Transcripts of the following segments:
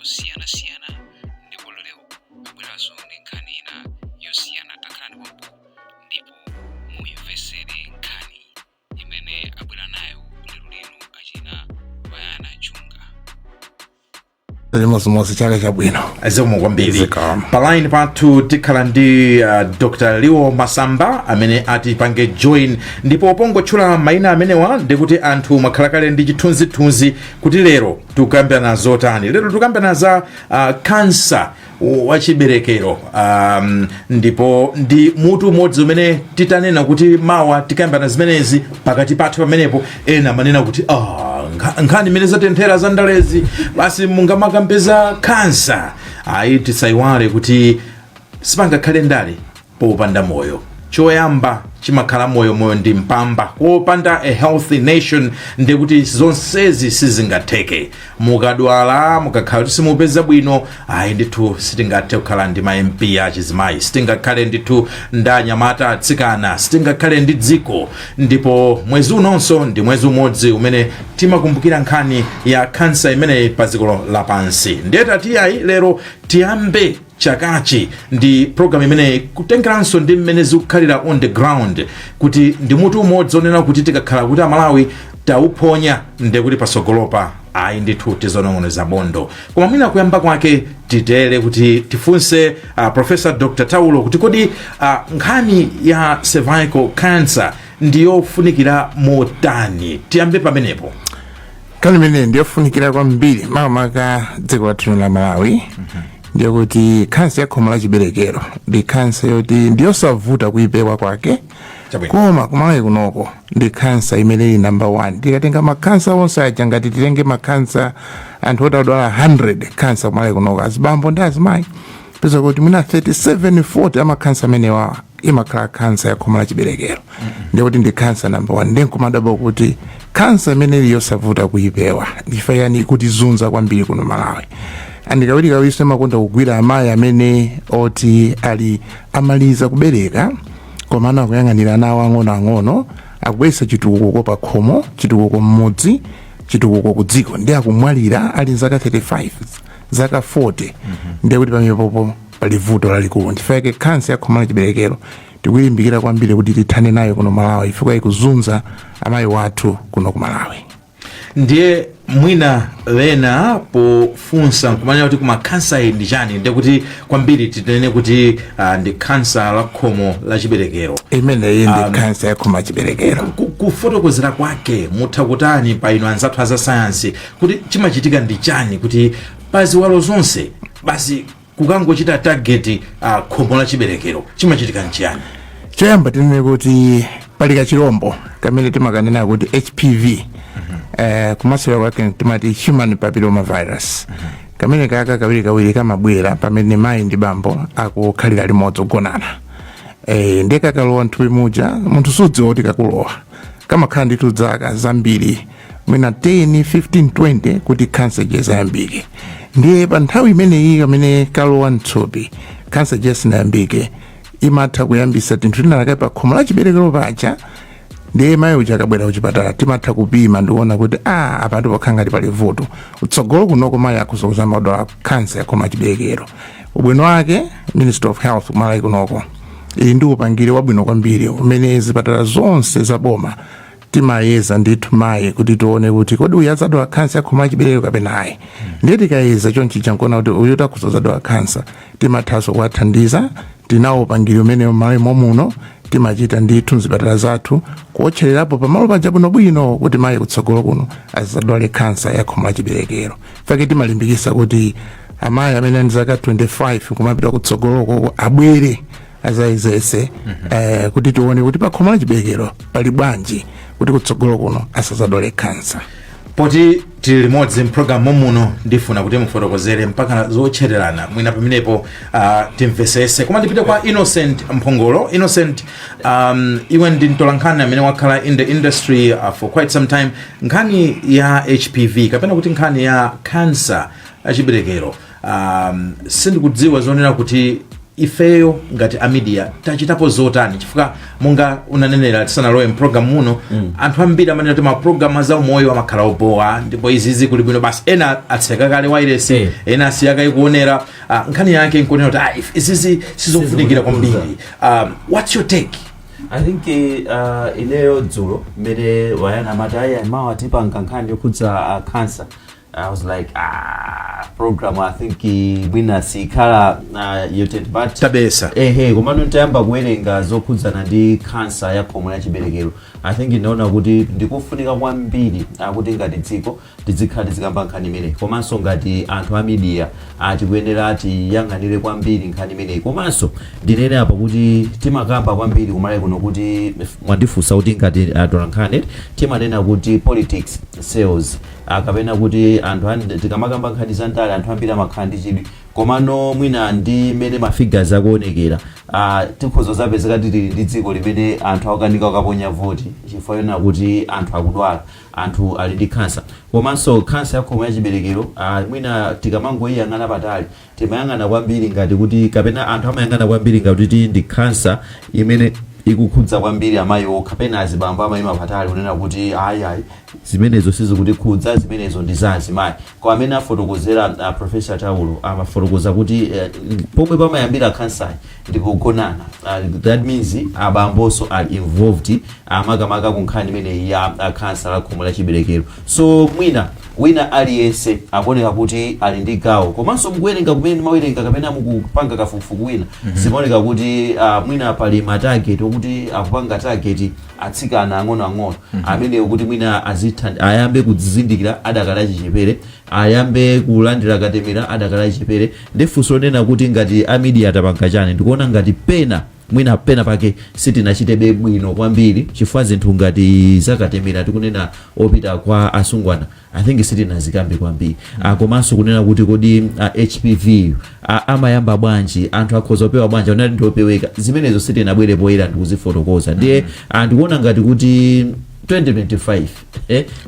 zosiyanasiyana, ndipo lero abweranso ndi nkhani ina yosiyana. Takhalani pompo ndipo muyimvesere nkhani imene abwera nayo lero lino achina Bayana Chunga. Limozimozi, chaka chabwino. Zikomo kwambiri. Zikomo. Pa line pathu tikhala ndi Dr Liwo Masamba amene atipange join. Ndipo pongotchula mayina amenewa, ndikuti anthu mwakhala kale ndi chithunzithunzi kuti lero tikukambirana zotani. Lero tikukambirana za kansa wachiberekero, ndipo ndi mutu umodzi umene titanena kuti mawa tikambirana zimenezi pakati pathu pamenepo, ena amanena kuti, "Ah, nkhani imene zatenthera za ndalezi, basi mungamakambeza kansa?" Ayi, tisayiwale kuti sipangakhale ndale popanda moyo. Choyamba chimakhala moyo. Moyo ndi mpamba. Kopanda a healthy nation, ndikuti zonsezi sizingatheke. Mukadwala, mukakhala kuti simupeza bwino, ayi ndithu, sitingathe kukhala ndi ma MP achizimayi, sitingakhale ndithu ndi anyamata, atsikana, sitingakhale ndi dziko. Ndipo mwezi unonso ndi mwezi umodzi umene timakumbukira nkhani ya kansa imeneyi pa dziko lapansi. Ndiye tatiyayi, lero tiyambe chakachi ndi program imeneyi, kutengeranso ndi mmene zikukhalira on the ground, kuti ndi mutu umodzi onena kuti tikakhala kuti Amalawi tauphonya, ndekuti pasogolopa ayi ndithu tizonong'oneza bondo. Koma mwina kuyamba kwake titere kuti tifunse Professor Dr Taulo kuti kodi nkhani ya cervical cancer ndiyofunikira motani? Tiyambe pamenepo. Nkhani imeneyi ndiyofunikira kwambiri, makamaka dziko lathu la Malawi. Ndiye kuti khansa ya khomo la chiberekero ndi khansa yoti ndiyosavuta kuipewa kwake. Koma kumalawi kunoko ndi khansa imene ili number one. Tikatenga makhansa onse aja, ngati titenge makhansa anthu oti adwala 100 khansa kumalawi kunoko, azibambo ndi azimayi, peza kuti mwina 37, 40 amakhansa amenewa imakhala khansa ya khomo la chiberekero. Ndiye kuti ndi khansa number one. Ndiye nkumadabwa kuti khansa imene ili yosavuta kuipewa, ndifa yani ikutizunza kwambiri kuno Malawi. And kawirikawiri imakonda kugwira amayi amene oti ali amaliza kubereka, koma ana akuyang'anira ana awo ang'onoang'ono, akubweretsa chitukuko pa khomo, chitukuko mmudzi, chitukuko ku dziko, ndi akumwalira ali zaka 35, zaka 40. Ndiye kuti pamenepopo pali vuto lalikulu. Ndifake khansa ya khomo la chiberekero tikuyilimbikira kwambiri kuti tithane nayo kuno Malawi, chifukwa ikuzunza amayi wathu kuno ku Malawi. Ndiye mwina lena pofunsa nkumanena kuti kuma khansa iyi ndi chani, ndiye kuti kwambiri tinene kuti ndi khansa la khomo la chiberekero. Imeneyi ndi khansa ya khomo la chiberekero. Kufotokozera kwake mutha kutani pa inu anzathu aza sayansi, kuti chimachitika ndi chani kuti pa ziwalo zonse basi kukangochita target khomo la chiberekero? Chimachitika nchiyani? Choyamba tinene kuti pali kachirombo kamene timakanena kuti HPV, kumasewera kwake timati human papilloma virus. Kamene kaka kawirikawiri kamabwera pamene mayi ndi bambo akukhalira limodzi, kugonana. Ndiye kakalowa mthupi muja, munthu sudziwa kuti kakulowa. Kamakhala ndithu zaka zambiri, mwina 10, 15, 20, kuti khansa ija isayambike. Ndiye pa nthawi imeneyi kamene kalowa mthupi, khansa ija isanayambike, imatha kuyambisa tinthu tinalakale pa khomo la chiberekero paja. Ndiye mayi uja akabwera kuchipatala, timatha kupima ndikuona kuti, ah, apa ndipokhala ngati pali vuto utsogolo kunoko, mayi akhoza kuzama khansa ya khomo la chiberekero. Ubwino wake, Ministry of Health kumalawi kunoko ili ndi upangiri wabwino kwambiri umene zipatala zonse za boma timayeza ndithu mayi kuti tione kuti kodi uyu adzadwala khansa ya khomo la chiberekero kapena ayi. Ndiye tikayeza chonchija nkuona kuti uyu takhoza kuzadwala khansa, timathanso kuwathandiza. Tinawo upangiri umene malawi momuno timachita ndithu mzipatala zathu, kuotchererapo pamalo paja bwinobwino kuti mayi kutsogolo kuno azadwale khansa ya khomo la chiberekero. Fake timalimbikisa kuti amayi amene ali zaka 25 kumapita kutsogoloko abwere azayezese, kuti tione kuti pa khomo la chiberekero pali bwanji, kuti kutsogolo kuno asazadwale khansa. Poti tili limodzi mpulogalamu muno, ndifuna kuti mufotokozere mpaka zotchererana, mwina pamenepo timvesese. Koma ndipite kwa Innocent Mphongolo. Innocent, iwe ndi mtolankhani amene wakhala in the industry for quite some time. Nkhani ya HPV kapena kuti nkhani ya cancer yachiberekero, sindikudziwa zonena kuti Ifeyo ngati a media tachitapo zotani? Chifukwa monga unanenera tisanalowe mpulogalamu muno, anthu ambiri amanena kuti mapulogalamu azaumoyo amakhala obowa, ndipo izizi kuli bwino basi, ena atseka kale wailesi, ena asiyaka ikuonera. Nkhani yake nkunena kuti izizi sizofunikira kwambiri. What's your take? I think ineyo dzulo mmene wayana amati aya mawa tipanga nkhani yokhudza cancer, I was like, "Ah, program I think mwina sikhala yotet," but Tabesa. Ehe, komano ntayamba kuwerenga zokhudzana ndi cancer ya khomo la chiberekero, I think ndaona kuti ndikufunika kwambiri akuti ngati dziko tizikhala tizikamba nkhani imeneyi, komanso ngati anthu a media tikuyenera tiyang'anire kwambiri nkhani imeneyi. Komanso ndinene apa kuti timakamba kwambiri kumalawi kuno kuti, mwandifunsa kuti ngati atolankhani, timanena kuti politics sells, kapena kuti anthu tikamakamba nkhani za ndale anthu ambiri amakhala ndi chidwi. Komano mwina ndi mmene ma figures akuonekera, tikhoza zapezeka tili ndi dziko limene anthu akukanika kukaponya voti chifukwa yona kuti anthu akudwala, anthu ali ndi kansa. Komanso kansa ya khomo ya chiberekero, mwina tikamangoyiyang'ana patali, timayang'ana kwambiri ngati kuti, kapena anthu amayang'ana kwambiri ngati kuti ndi kansa imene ikukhudza kwambiri amayi okha, kapena azibambo amayima patali kunena kuti ayi, ayi, zimenezo sizikutikhudza, zimenezo ndi za azimayi. Kwa amene afotokozera Professor Taulo amafotokoza kuti pomwe pamayambira kansayi ndikugonana. That means abambonso ali involved, makamaka ku nkhani imeneyi ya kansa la khomo la chiberekero. So mwina wina aliyense akuoneka kuti ali ndi gawo. Komanso mukuwerenga kumene mawerenga kapena mukupanga kafukufuku wina, zimaoneka kuti mwina pali ma target okuti akupanga target atsikana ang'onoang'ono amene kuti mwina azitha ayambe kuzindikira adakali achichepere, ayambe kulandira katemera adakali achichepere. Ndi funso lonena kuti ngati a media atapanga chani, ndikuona ngati pena mwina pena pake sitinachitebe bwino kwambiri, chifukwa zinthu ngati zakatemera tikunena opita kwa asungwana, I think sitinazikambe kwambiri. Komanso kunena kuti kodi HPV amayamba bwanji, anthu akhoza kupewa bwanji, unati ndiopeweka, zimenezo sitinabwere poyera ndikuzifotokoza. Ndiye ndikuona ngati kuti 2025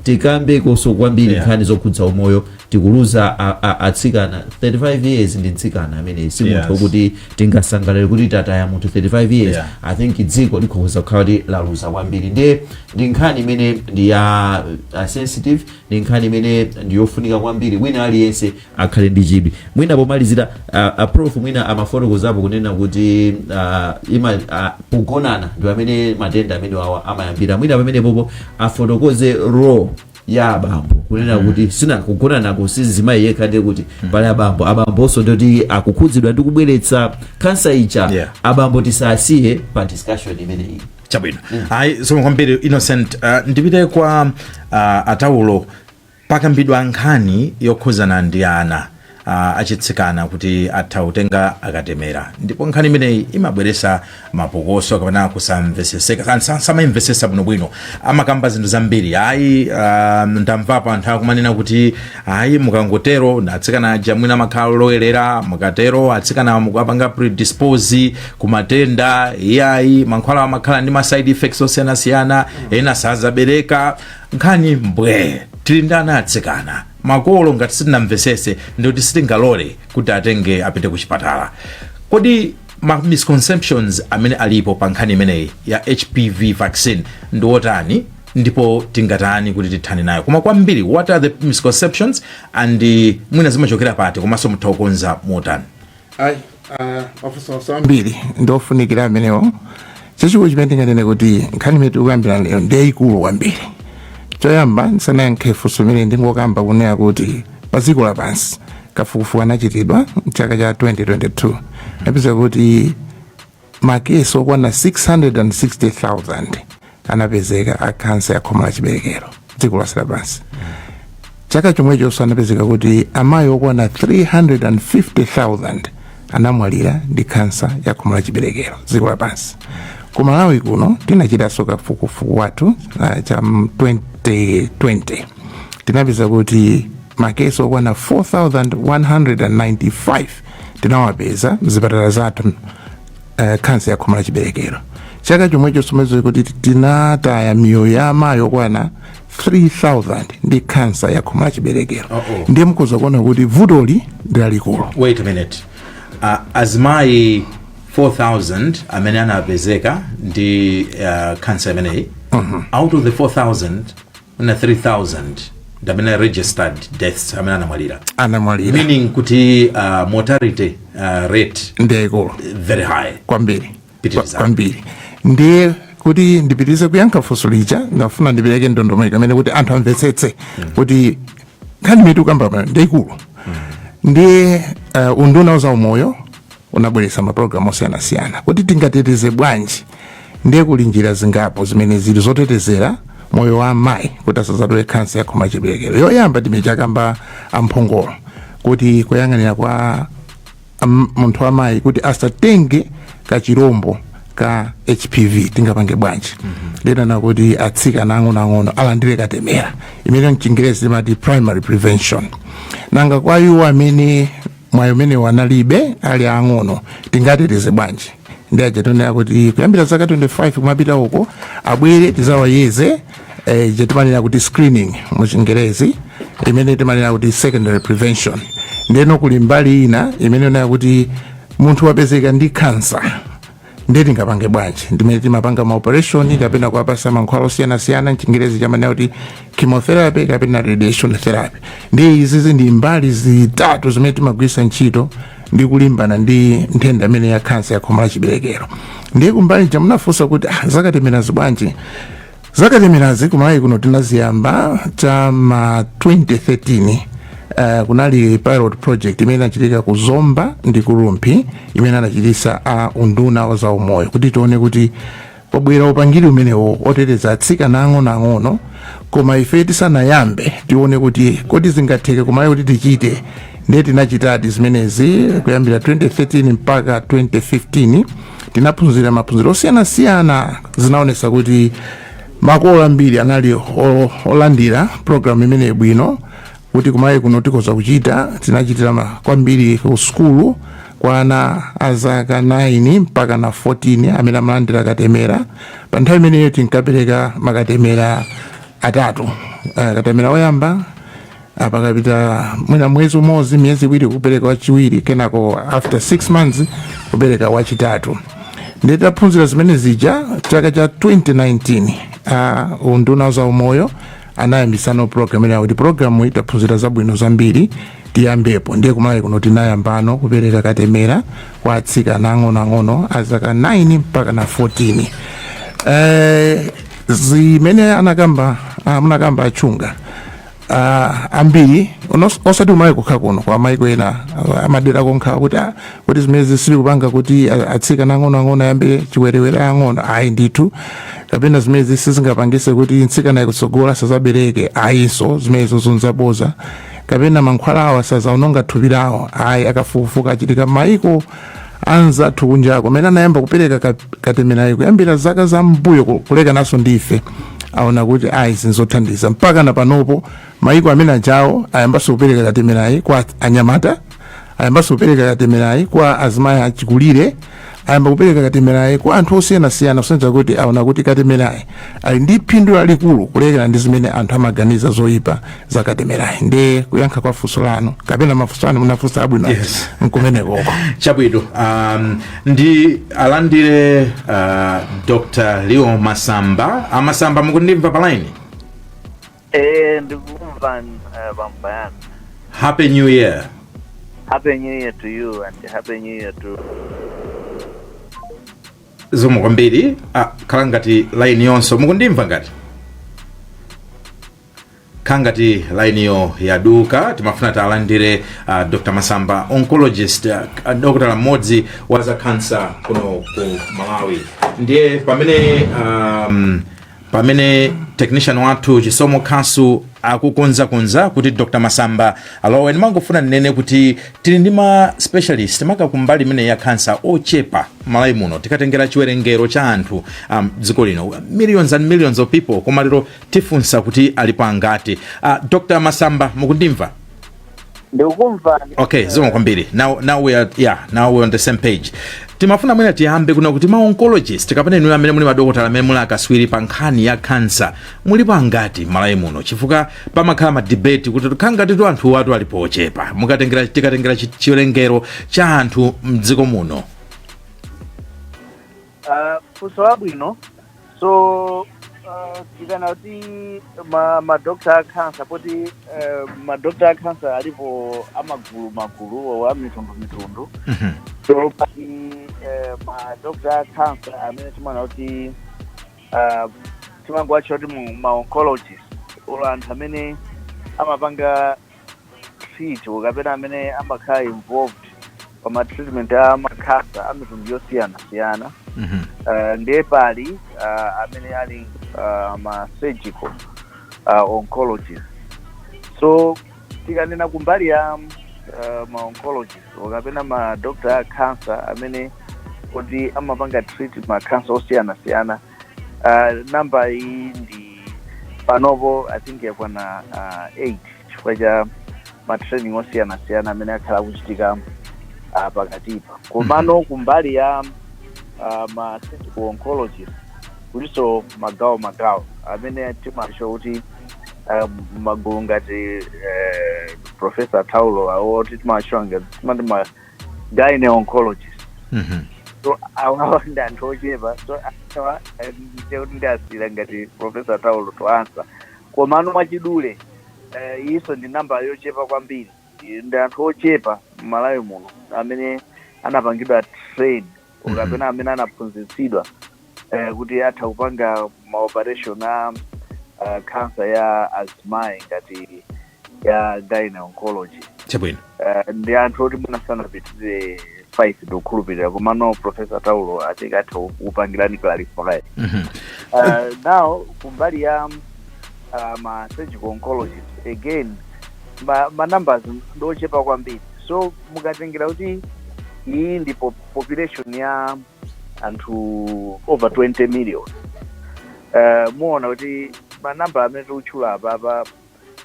tikambe koso kwambiri nkhani zokhudza umoyo. Tikuluza atsikana 35 years, ndi mtsikana amene si munthu wokuti tingasangalale kuti tataya munthu 35 years. I think dziko likhoza kukhala kuti laluza kwambiri. Ndiye ndi nkhani imene ndi ya sensitive, ndi nkhani imene ndi yofunika kwambiri wina aliyense akhale ndi chidwi. Mwina pomalizira, a Prof mwina amafotokozapo kunena kuti ima kugonana ndi amene matenda amene wawa amayambira. Mwina pamene popo afotokoze role ya abambo, kunena kuti sina kugonanako sizimayi yekha, ndiye kuti pali abambo, abambonso ndoti akukhudzidwa ndi kubweretsa kansa ija. Abambo tisasiye pa discussion imeneyi. Chabwino, ayi, zikomo kwambiri, Innocent. Ndipite kwa Ataulo. Pakambidwa nkhani yokhuzana ndi ana achitsikana kuti atha kutenga akatemera, ndipo nkhani imeneyi imabweresa mapokoso kapena kusamveseseka. Samayimvesesa bwinobwino, amakamba zinthu zambiri. Ayi, ndamvapo anthu akumanena kuti ayi, mukangotero atsikana aja mwina amakhala olowerera, mukatero atsikana mukapanga predispose kumatenda, iyayi, mankhwala amakhala ndi ma side effects osiyanasiyana, ena sazabereka. Nkhani mbwe, tili ndi ana atsikana, makolo ngati sitinamvesese ndikuti sitingalole kuti atenge apite ku chipatala. Kodi ma misconceptions amene alipo pa nkhani imeneyi ya HPV vaccine ndi otani, ndipo tingatani kuti tithane nayo? Koma kwambiri, what are the misconceptions and mwina zimachokera pati, komanso mutha kukonza motani? Ayi, mafunso ambiri ndiofunikira amenewo. Chachikulu chimene ndinganene kuti nkhani imene tikukambirana lero ndi yayikulu kwambiri. Choyamba, ndisanayankhe funso imene, ndingokamba kunena kuti pa dziko lapansi kafukufuku anachitidwa mchaka cha 2022, apeza kuti ma case okwana 660,000 anapezeka a kansa ya khomo la chiberekero dziko lonse lapansi. Chaka chomwechonso anapezeka kuti amayi okwana 350,000 anamwalira ndi kansa ya khomo la chiberekero dziko lapansi. Ku Malawi kuno tinachitanso kafukufuku wathu cha 2020, tinapeza kuti ma case okwana 4195 tinawapeza mzipatala zathu, kansa ya khomo la chiberekero. Chaka chomwecho somwezo kuti tinataya miyoyo ya amayi okwana 3000 ndi kansa ya khomo la chiberekero. Uh-oh. Ndiye mukhoza kuona kuti vutoli ndi lalikulu. Wait a minute, azimayi 4000 amene anapezeka ndi cancer imeneyi. Out of the 4000, na 3000 ndi amene registered deaths, amene anamwalira. Anamwalira. Meaning kuti mortality rate ndiyayikulu. Very high. Kwambiri. Pitiriza. Kwambiri. Ndiye kuti ndipitirize kuyankha funso lija, ndafuna ndipereke ndondomeko imene kuti anthu amvetsetse kuti nkhani imene tikukamba pano ndiyikulu. Ndiye unduna wa zaumoyo unabweretsa mapulogalamu osiyanasiyana kuti tingateteze bwanji. Ndiye kuli njira zingapo zimene zili zotetezera moyo wa amayi kuti asadzadwale khansa ya khomo la chiberekero. Yoyamba timechakamba amphongolo, kuti kuyang'anira kwa munthu wamayi kuti asatenge kachirombo ka HPV tingapange bwanji? Ndinena kuti atsikana ang'onoang'ono alandire katemera imene mchingerezi timati primary prevention. Nanga kwa iwo amene mwayi umene wanalibe ali ang'ono, tingateteze bwanji? Ndi aja tionera kuti kuyambira zaka 25 kumapita uko abwere tizawayeze, timanena kuti screening muchingerezi, imene timanena kuti secondary prevention. Ndeno kuli mbali ina imene onera kuti munthu wapezeka ndi cancer, ndiye tingapange bwanji? Ndimene timapanga ma operation kapena kuwapasa mankhwala osiyanasiyana, mchingerezi chamanena kuti chemotherapy kapena radiation therapy. Ndiye izizi ndi mbali zitatu zimene timagwiritsa ntchito ndi kulimbana ndi nthenda imene ya khansa ya khomo la chiberekero. Ndiye kumbali chamunafunsa kuti zakatemerazi bwanji? Zakatemerazi kumalawi kuno tinaziyamba cha ma 2013. Kunali pilot project imene inachitika ku Zomba ndi ku Rumphi, imene anachitisa a unduna wa zaumoyo kuti tione kuti kwabwera upangiri umenewo oteteza atsikana ang'onoang'ono, koma ife tisanayambe tione kuti kodi zingatheke kumalawi kuti tichite. Ndiye tinachitadi zimenezi kuyambira 2013 mpaka 2015. Tinaphunzira maphunziro osiyanasiyana. Zinaonesa kuti makolo ambiri anali olandira program imeneyi bwino, kuti kumalawi kuno tikhoza kuchita. Tinachitira kwambiri ku sukulu kwa ana azaka 9 mpaka na 14 amene amalandira katemera. Pa nthawi imeneyo tinkapereka makatemera atatu. Katemera woyamba, pakapita mwina mwezi umodzi, miyezi 2, kupereka wachiwiri, kenako after 6 months kupereka wachitatu. Ndiye taphunzira zimene zija, chaka cha 2019 unduna za umoyo anayambisano program imene kuti program itaphunzira zabwino zambiri, tiyambepo. Ndiye kumalawi kuno tinayambano kupereka katemera kwa atsikana ang'onoang'ono azaka 9 mpaka na 14. Zimene anakamba, munakamba achunga, ambiri osati kumalawi kokha kuno, kwa maiko ena amadera konkha kuti kuti zimene zisili kupanga kuti atsikana ang'onoang'ono ayambe chiwerewere ang'ono, ayi ndithu, kapena zimene sizingapangise kuti mtsikana ikutsogola sazabereke, ayinso, zimenezo zonzaboza, kapena mankhwala awo asazaononga thupi lawo, ayi. Akafukufuku achitika maiko anzathu kunjako amene anayamba kupereka katemerayi kuyambira zaka za mbuyo kulekananso ndife, aona kuti ayi, zinzothandiza. Mpaka na panopo maiko amene ajawo ayambanso kupereka katemerayi kwa anyamata, ayambanso kupereka katemerayi kwa azimayi achikulire, ayamba kupereka katemerayi kwa anthu osiyanasiyana, kusonyeza kuti aona kuti katemerayi ali ndi phindu lalikulu kulekera ndi zimene anthu amaganiza zoyipa za katemerayi. Ndiye kuyankha kwa funso lanu kapena mafunso anu munafunsa abwino nkumenekoko. Chabwino, ndi alandire Dr Leo Masamba. Amasamba, mukundimva pa line? Eh, ndikumva, bambayana. Happy New Year. Happy New Year to you and Happy New Year to Zikomo kwambiri. Khala ngati line yonso, mukundimva? Ngati khala ngati line yo yaduka. Timafuna talandire Dr Masamba, oncologist, dokotala mmodzi wa za kansa kuno ku Malawi. Ndiye pamene technician wathu Chisomo Khasu akukonzakonza kuti Dr Masamba alowe, ndimangofuna ndinene kuti tili ndi ma specialist maka kumbali imene ya kansa ochepa Malawi muno, tikatengera chiwerengero cha anthu dziko lino, millions and millions of people, koma lero tifunsa kuti alipo angati. Dr Masamba, mukundimva? Ndikukumva. Okay, zikomo kwambiri. Now we are, yeah, now we're on the same page. Timafuna mwina tiyambe kuna kuti ma oncologist kapena inu amene muli madokotala amene muli akaswiri pa nkhani ya kansa mulipo angati Malawi muno? Chifukwa pamakhala ma debate kuti tikhala ngati tu anthu watu alipo ochepa mukatengera tikatengera chiwerengero cha anthu mdziko muno. Funso labwino. So tikana kuti ma doctor a cancer, poti ma doctor a cancer alipo amagulu magulu, a mitundu mitundu. So pali ma doctor a cancer amene timaona kuti timangowatcha kuti ma oncologist, olo anthu amene amapanga treat kapena amene amakhala involved pa ma treatment a ma cancer a mitundu yosiyanasiyana. Ndiye pali amene ali ma surgical oncologist. So tikanena kumbali ya ma oncologist kapena ma doctor a cancer amene kuti amapanga treat ma cancer osiyanasiyana, namba iyi ndi panopo I think yakwana 8 chifukwa cha ma training osiyanasiyana amene akhala akuchitika pakatipa. Komano kumbali ya ma surgical oncologist kulinso magawo magawo amene timatcha kuti magulu ngati Professor Taulo awo timatcha ngati timati ma gyne oncologist. So awawa ndi anthu ochepa, so awa ndikuti ndiasira ngati Professor Taulo to answer. Komano mwachidule, iso ndi namba yochepa kwambiri. Ndi anthu ochepa m'Malawi muno amene anapangidwa train kapena amene anaphunzitsidwa kuti atha kupanga maoperation a cancer ya azimayi ngati ya gyne oncology. Ndi anthu oti mwina sanapitirire 5, ndikukhulupirira. Komano Professor Taulo atikatha kupangirani clarify. Now kumbali ya ma surgical oncologist, again ma numbers ndochepa kwambiri. So mukatengera kuti iyi ndi population ya anthu over 20 million, muona kuti manamba amene tikutchula apapa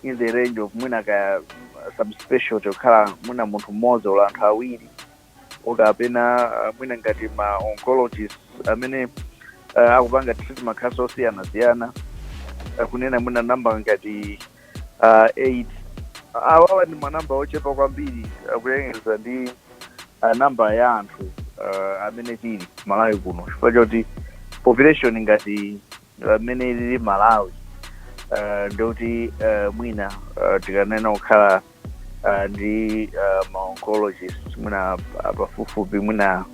in the range of mwina ka subspecialty kukhala mwina munthu mmodzi olo anthu awiri, okapena mwina ngati ma oncologists amene akupanga treat ma cancer osiyanasiyana, kunena mwina namba ngati 8. Awawa ndi manamba ochepa kwambiri kuyengeza ndi namba ya anthu amene tili Malawi kuno, chifukwa choti population ngati amene ilili Malawi, ndikuti mwina tikanena kukhala ndi ma oncologist mwina pafupifupi mwina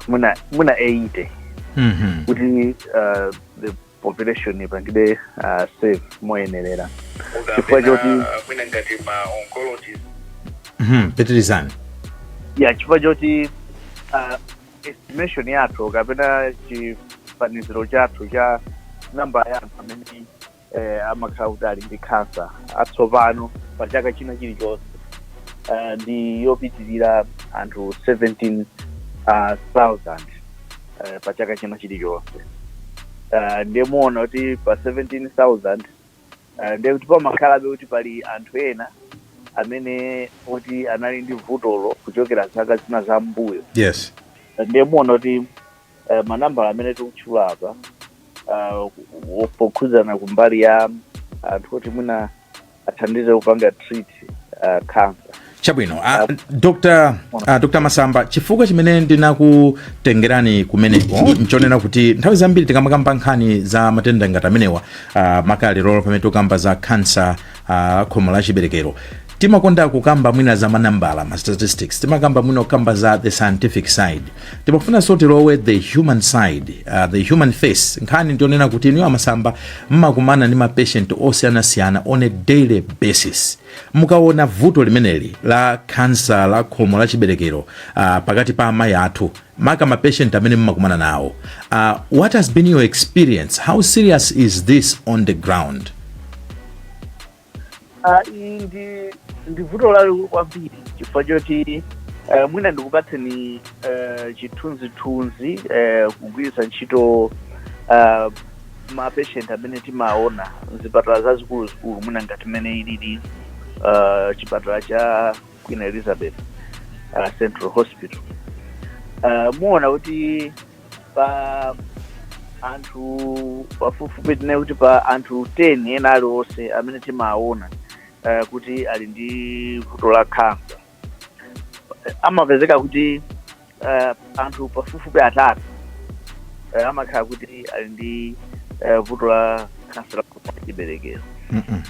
80 kuti the population ipangide serve moyenerera, chifukwa choti mwina ngati ma oncologist Pitirizani. Ya, chifukwa choti estimation yathu kapena chifaniziro chathu cha namba ya anthu amene amakhala kuti ali ndi cancer atsopano pa chaka china chilichonse ndi yopitirira anthu 17,000 pa chaka china chilichonse. Ndiye muona kuti pa 17,000, ndiye kuti pamakhalabe kuti pali anthu ena amene kuti anali ndi vutolo kuchokera zaka zina za mbuyo. Ndiye muona kuti manambala amene tikutchula apa pokhudzana kumbali ya anthu kuti mwina athandize kupanga treat cancer. Chabwino. Dr Masamba, chifukwa chimene ndinakutengerani kumeneko nchonena kuti nthawi zambiri tikamakamba nkhani za matenda ngati amenewa, makale lolo pamene tikukamba za kansa khomo la chiberekero, timakonda kukamba mwina za manambala, ma statistics, timakamba mwina kukamba za the scientific side. Timafunanso tilowe the human side, the human face. Nkhani ndionena kuti inu amasamba mmakumana ndi mapatient osiyanasiyana on a daily basis. Mukaona vuto limeneli la kansa la khomo la chiberekero pakati pa amayi athu, maka mapatient amene mmakumana nawo, what has been your experience? How serious is this on the ground? Iyi ndi vuto lalikulu kwambiri, chifukwa choti mwina ndikupatseni chithunzithunzi kugwiritsa ntchito mapatient amene timaona mzipatala zazikuluzikulu, mwina ngati mmene ilili chipatala cha Queen Elizabeth Central Hospital. Muona kuti pa anthu pafupifupi, tinene kuti pa anthu 10 ena aliwonse amene timaona kuti ali ndi vuto la khansa, amapezeka kuti anthu pafupifupi atatu amakhala kuti ali ndi vuto la khansa la khomo la chiberekero.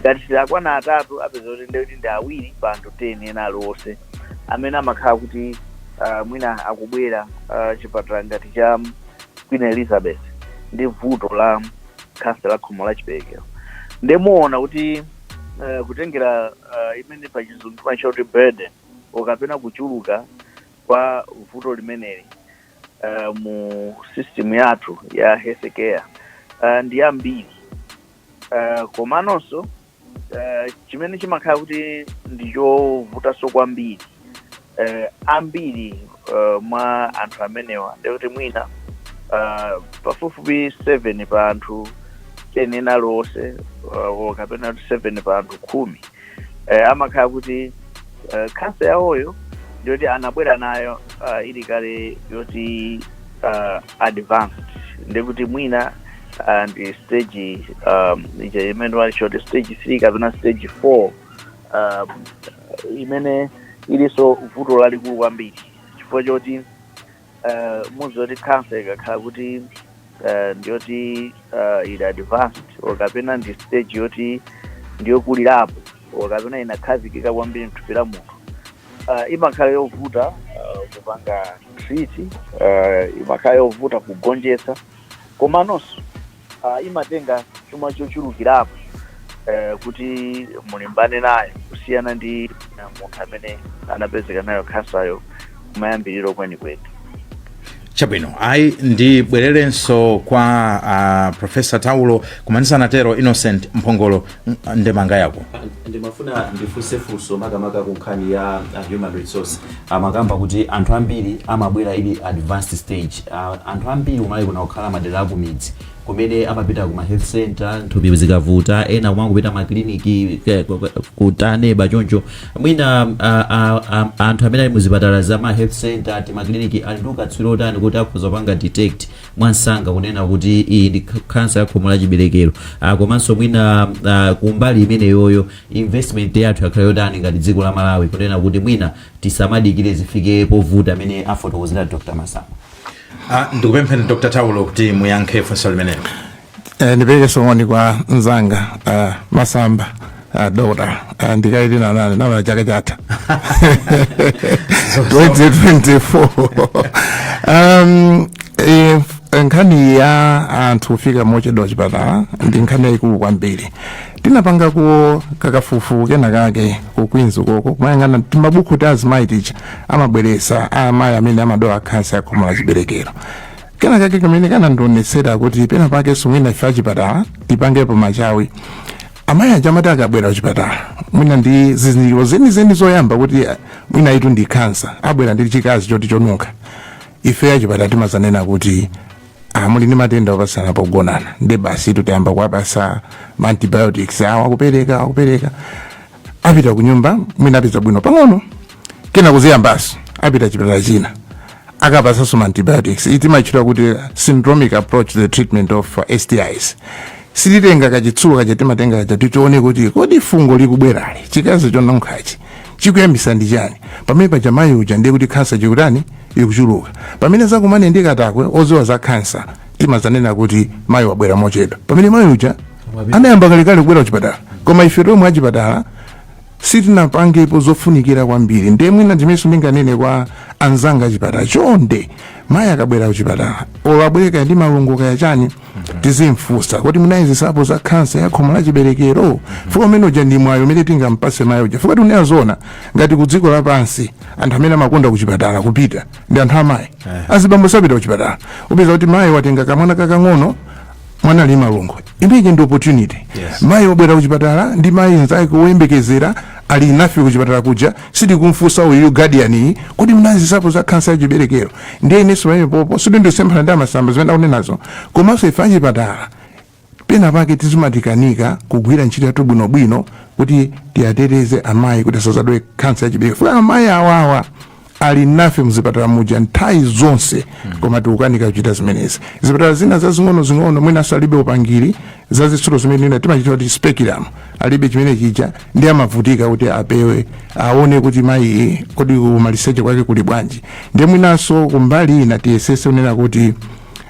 Ngati silakwana atatu, apeza kuti ndekuti ndi 2 pa anthu 10 ena aliwonse amene amakhala kuti mwina akubwera chipatala ngati cha Queen Elizabeth ndi vuto la khansa la khomo la chiberekero. Ndemuona kuti kutengera imene pachizungu timatcha kuti burden kapena kuchuluka kwa vuto limeneli mu system yathu ya health care ndi yambiri. Komanonso chimene chimakhala kuti ndichovutanso kwambiri, ambiri mwa anthu amenewa, ndekuti mwina pafupifupi 7 pa anthu 10 ena aliwonse kapena kuti 7 pa anthu 10 amakhala kuti khansa yawoyo ndiyoti anabwera nayo ili kale yoti advanced, ndekuti mwina ndi stage ija imene wali stage 3 kapena stage 4, imene ilinso vuto lalikulu kwambiri, chifukwa choti muzoti khansa ikakhala kuti ndiyoti ili advanced or kapena ndi stage yoti ndiyokulirapo or kapena inakhazikika kwambiri mthupi la munthu, imakhala yovuta kupanga treat, imakhala yovuta kugonjetsa, komanonso imatenga chuma chochulukirapo kuti mulimbane nayo kusiyana ndi munthu amene anapezeka nayo khansayo kumayambiriro kwenikweni. Chabwino, ayi, ndibwererenso kwa Professor Taulo. Kumanisana Innocent Mphongolo, ndemanga yako. Ndimafuna ndifunse funso makamaka ku nkhani ya human resource. Amakamba kuti anthu ambiri amabwera ili advanced stage. Anthu ambiri umali kuna kukhala madera akumidzi kumene amapita kuma health center nthupi zikavuta, ena kumangopita makliniki kutaneba choncho. Mwina anthu amene ali muzipatala za ma health center, timakliniki, ali ndi ukatswiri otani kuti akhoza kupanga detect mwansanga kunena kuti iyi ndi khansa ya khomo la chiberekero? Komanso mwina kumbali imeneyoyo investment yathu yakhala yotani ngati dziko la Malawi kunena kuti mwina tisamadikire zifike povuta, amene afotokozera Dr Masamba? Ndikupempheni Dr Taulo kuti muyankhe funso limenelo. Ndipereke moni kwa mzanga Masamba, Dr. Ndikaiti nanane namala chaka chatha 2024. Nkhani ya anthu kufika mochedwa chipatala ndi nkhani yayikulu kwambiri. Tinapanga ku kakafukufuku kena kake ku Queens koko, kumayang'ana timabuku ti azimayi ticha amabweresa amayi amene amadwala khansa ya khomo la chiberekero. Kena kake kamene kanandionetsera kuti pena pake mwina ife achipatala tipangepo machawi. Amayi aja amati akabwera kuchipatala mwina ndi zizindikiro zenizeni zoyamba kuti mwina itu ndi khansa, abwera ndi chikazi choti chonunkha, ife achipatala timazanena kuti, "Ah, muli ndi matenda opasana pogonana." Ndi basi, tutayamba kuwapasa ma antibiotics awa, akupereka akupereka, apita ku nyumba, mwina apeza bwino pang'ono, kena kuziyambaso, apita chipatala china, akapasanso ma antibiotics. Itimatchula kuti syndromic approach to the treatment of STIs. Sititenga kachitsulo kaja, timatenga kaja titione kuti kodi fungo likubwerali, chikazi chonunkhachi chikuyambisa ndi chani? Pamene paja mayi uja ndiye kuti khansa chikutani, ikuchuluka. Pamene zakumane ndi katakwe oziwa za khansa, timazanena kuti mayi wabwera mochedwa, pamene mayi uja anayamba kalekale kubwera kuchipatala, koma ife tomwe achipatala sitinapangepo zofunikira kwambiri. Ndiye mwina ndimenso ndinganene kwa anzanga achipatala, chonde, mayi akabwera kuchipatala, olo abwereka ndi malungo kaya chani, tizimfunsa kuti munayezesapo za khansa ya khomo la chiberekero? Fuka umene uja ndi mwayi umene tingampase mayi uja. Fuka tikunena zona, ngati ku dziko lapansi anthu amene amakonda kuchipatala kupita ndi anthu amayi, azibambo sapita kuchipatala. Upeza kuti mayi watenga kamwana kakang'ono, mwana ali malungo, imeneyi ndi opportunity. Mayi wabwera kuchipatala ndi mayi nzake woyembekezera ali nafe kuchipatala kuja, sitikumfunsa uyu guardian iyi kuti mnazisapo za khansa ya chiberekero? Ndiye inenso pamene popo sindindisemphana ndi amasamba zimene akunenazo, komanso ife achipatala pena pake tizimatikanika kugwira ntchito yathu bwinobwino kuti tiyateteze amayi kuti asazadwe khansa ya chiberekero. Fuka amayi awawa Ali nafe mzipatala muja nthawi zonse, koma tikukanika kuchita zimenezi. Zipatala zina zazing'ono-zing'ono mwinanso alibe upangiri zazitsulo zimene ina timachita kuti speculum, alibe chimene chija, ndi amavutika kuti apewe, aone kuti mayi kodi kumaliseche kwake kuli bwanji. Ndiye mwinanso kumbali ina tiyesese kunena kuti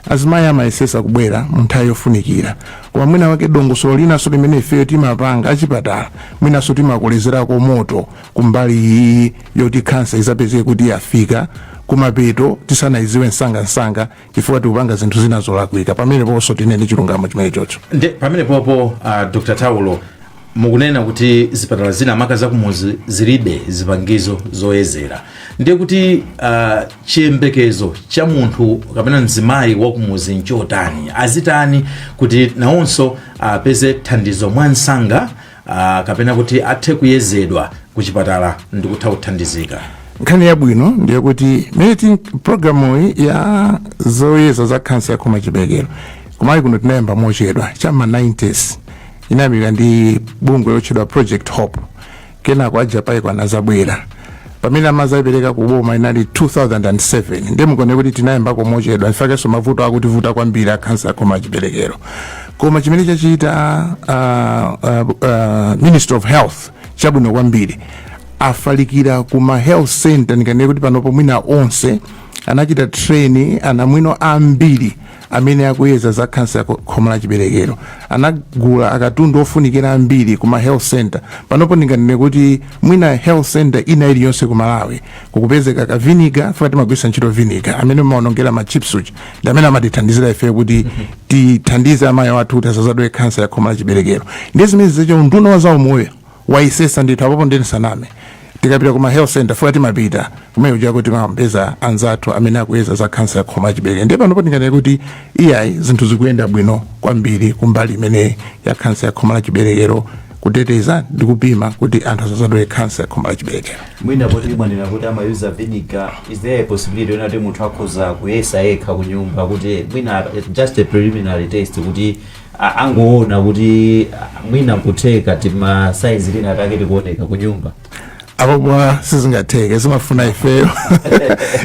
azimayi amayesesa kubwera mu nthawi yofunikira, koma mwina wake dongosolo linanso limene ifeyo timapanga achipatala, mwinanso timakolezerako moto kumbali iyi yoti khansa izapezeke kuti yafika kumapeto tisanayiziwe msangamsanga, chifukwa tikupanga zinthu zina zolakwika. Pamene ponso tinene chilungamo chimene chocho. Nde pamene popo, Dr Taulo, mukunena kuti zipatala zina, maka zakumuzi, zilibe zipangizo zoyezera. Ndiye kuti chiyembekezo cha munthu kapena mzimayi wakumuzi nchotani? Azitani kuti nawonso apeze thandizo mwansanga, kapena kuti athe kuyezedwa kuchipatala ndi kutha kuthandizika? Nkhani yabwino ndiye kuti mene programu ya zoyeza za khansa ya khomo chiberekero kumayi kuno tinayamba mochedwa chama 90s, inayambika ndi bungwe lotchedwa Project Hope. Kenako aja anazabwera pamene amazayipereka kuboma inali 2007. Ndiye mukuone kuti tinayambako mochedwa, ifakenso mavuto akutivuta kwambiri akhansa ya khomo chiberekero. Koma chimene chachita Ministry of Health chabwino kwambiri, afalikira kuma health center. Ndikanene kuti panopo mwina onse anachita train anamwino ambiri amene akuyeza za khansa ya khomo la chiberekero, anagula akatundu ofunikira ambiri kuma health center. Panopo ndinganene kuti mwina health center ina iliyonse ku Malawi kukupezeka ka vinegar fika. Timagwiritsa ntchito vinegar amene maonongera ma chips uja, ndi amene amatithandizira ife kuti tithandize amayi athu kuti asazadwe khansa ya khomo la chiberekero. Ndiye zimene zicho unduna wa zaumoyo wayesesa ndithu. Apopo ndinisaname, tikapita kuma health center, fuka timapita kumene kuja kuti timapeza anzathu amene akuyeza za khansa ya khomo la chiberekero. Ndiye panopo ndinganene kuti iyayi, zinthu zikuyenda bwino kwambiri kumbali imene ya khansa ya khomo la chiberekero, kuteteza ndi kupima kuti anthu asazadwe khansa ya khomo la chiberekero. Mwina poti mwanena kuti amayuza vinegar, is there a possibility yona kuti munthu akhoza kuyesa yekha kunyumba, kuti mwina just a preliminary test, kuti angoona kuti mwina nkutheka tima size lina take tikuoneka kunyumba? Apo bwa sizingatheke, zimafuna ifeyo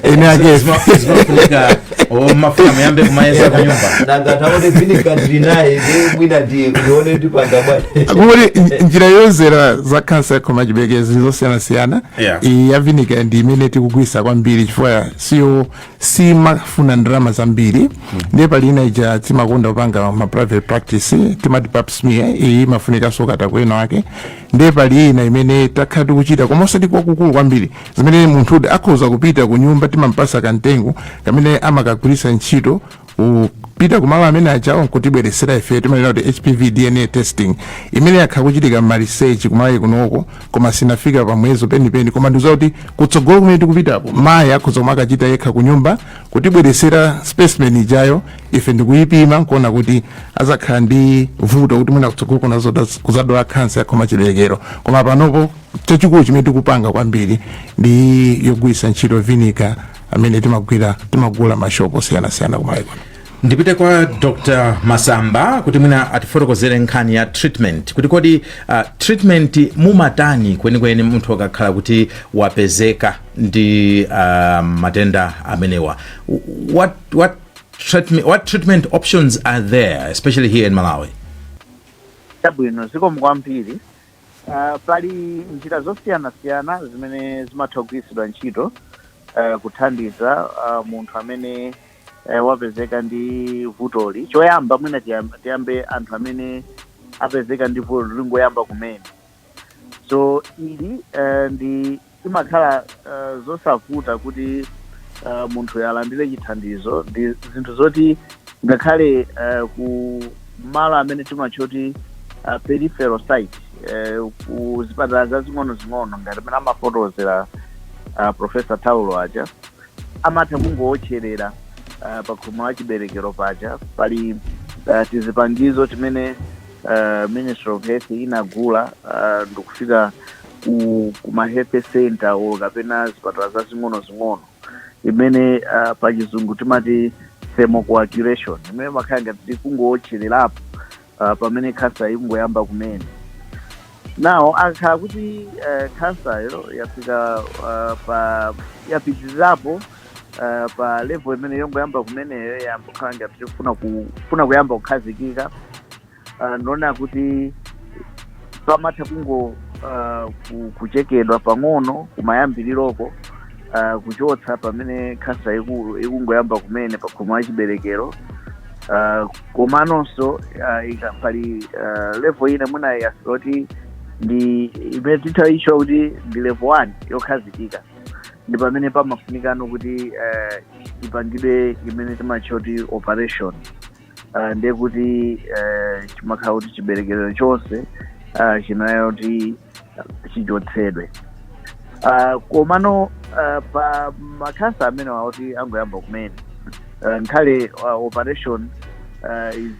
ene ake. Zimafunika mafuna muyambe kumayesa kunyumba. Nanga taone vinegar ndili naye, ndi mwina ndione ndipanga bwanji? Kuti njira yoyezera za khansa ya khomo la chiberekero zili zosiyanasiyana. Iyi ya vinegar ndi imene tikugwisa kwambiri chifukwa siyo simafuna ndalama zambiri. Ndiye pali ina ija timakonda kupanga ma private practice, timati pap smear, iyi imafunikanso katakwe wake. Ndiye pali ina imene takhala tikuchita koma osati kwakukulu kwambiri, zimene munthu akhoza kupita ku nyumba, timampasa kamtengo kamene amakagwiritsa ntchito kupita kumalo amene ajawo nkutibweresera ife. Timanena kuti HPV DNA testing, imene yakhala kuchitika ma research kumalawi kunoko koma sinafika pamwezo penipeni. Koma ndikuza kuti kutsogolo kumene tikupitapo, mayi akhoza kumakachita yekha ku nyumba, kutibweresera specimen ijayo, ife ndikuyipima nkuona kuti azakhala ndi vuto kuti mwina kutsogolo kuna kuzadwala khansa ya khomo chiberekero. Koma panopo chachikulu chimene tikupanga kwambiri ndi yogwiritsa ntchito vinegar amene timagwira, timagula mashopo osiyanasiyana kumalawi kuno. Ndipite kwa Dr Masamba kuti mwina atifotokozere nkhani ya treatment, kuti kodi treatment mumatani kwenikweni munthu akakhala kuti wapezeka ndi matenda amenewa? What treatment options are there, especially here in Malawi? Chabwino, zikomo kwambiri. Pali njira zosiyanasiyana zimene zimatha kugwiritsidwa ntchito kuthandiza munthu amene wapezeka ndi vutoli. Choyamba mwina tiyambe anthu amene apezeka ndi vuto lingoyamba kumene. So ili ndi imakhala zosavuta kuti munthu alandire chithandizo. Ndi zinthu zoti ngakhale ku malo amene timachoti peripheral site, ku zipatala zazing'ono-zing'ono ngati amene amafotokozera Professor Taulo aja, amatha kungowotcherera pa khomo la chiberekero paja. Pali tizipangizo timene Ministry of Health inagula ndikufika ku ma health center or kapena zipatala zazing'ono-zing'ono, imene pa Chizungu timati thermocoagulation, imene makhala ngati tikungowotchererapo pamene khansa ikungoyamba kumene. Now akakhala kuti kansayo yafika pa yapitirirapo pa level imene yongoyamba kumeneyo, yamba kukhala ngati kufuna kuyamba kukhazikika, ndiona kuti pamatha kungo kuchekedwa pang'ono kumayambiriroko, kuchotsa pamene khansa ikungoyamba kumene pa khomo la chiberekero. Komanonso pali level ina mwina yafika kuti ndi imene titha itchula kuti ndi level 1 yokhazikika, ndi pamene pamafunikano kuti ipangidwe imene timatcha kuti operation. Ndiye kuti chimakhala kuti chiberekero chonse chinayo kuti chichotsedwe. Komano pa makhansa amene wakuti angoyamba kumene, nkhale operation is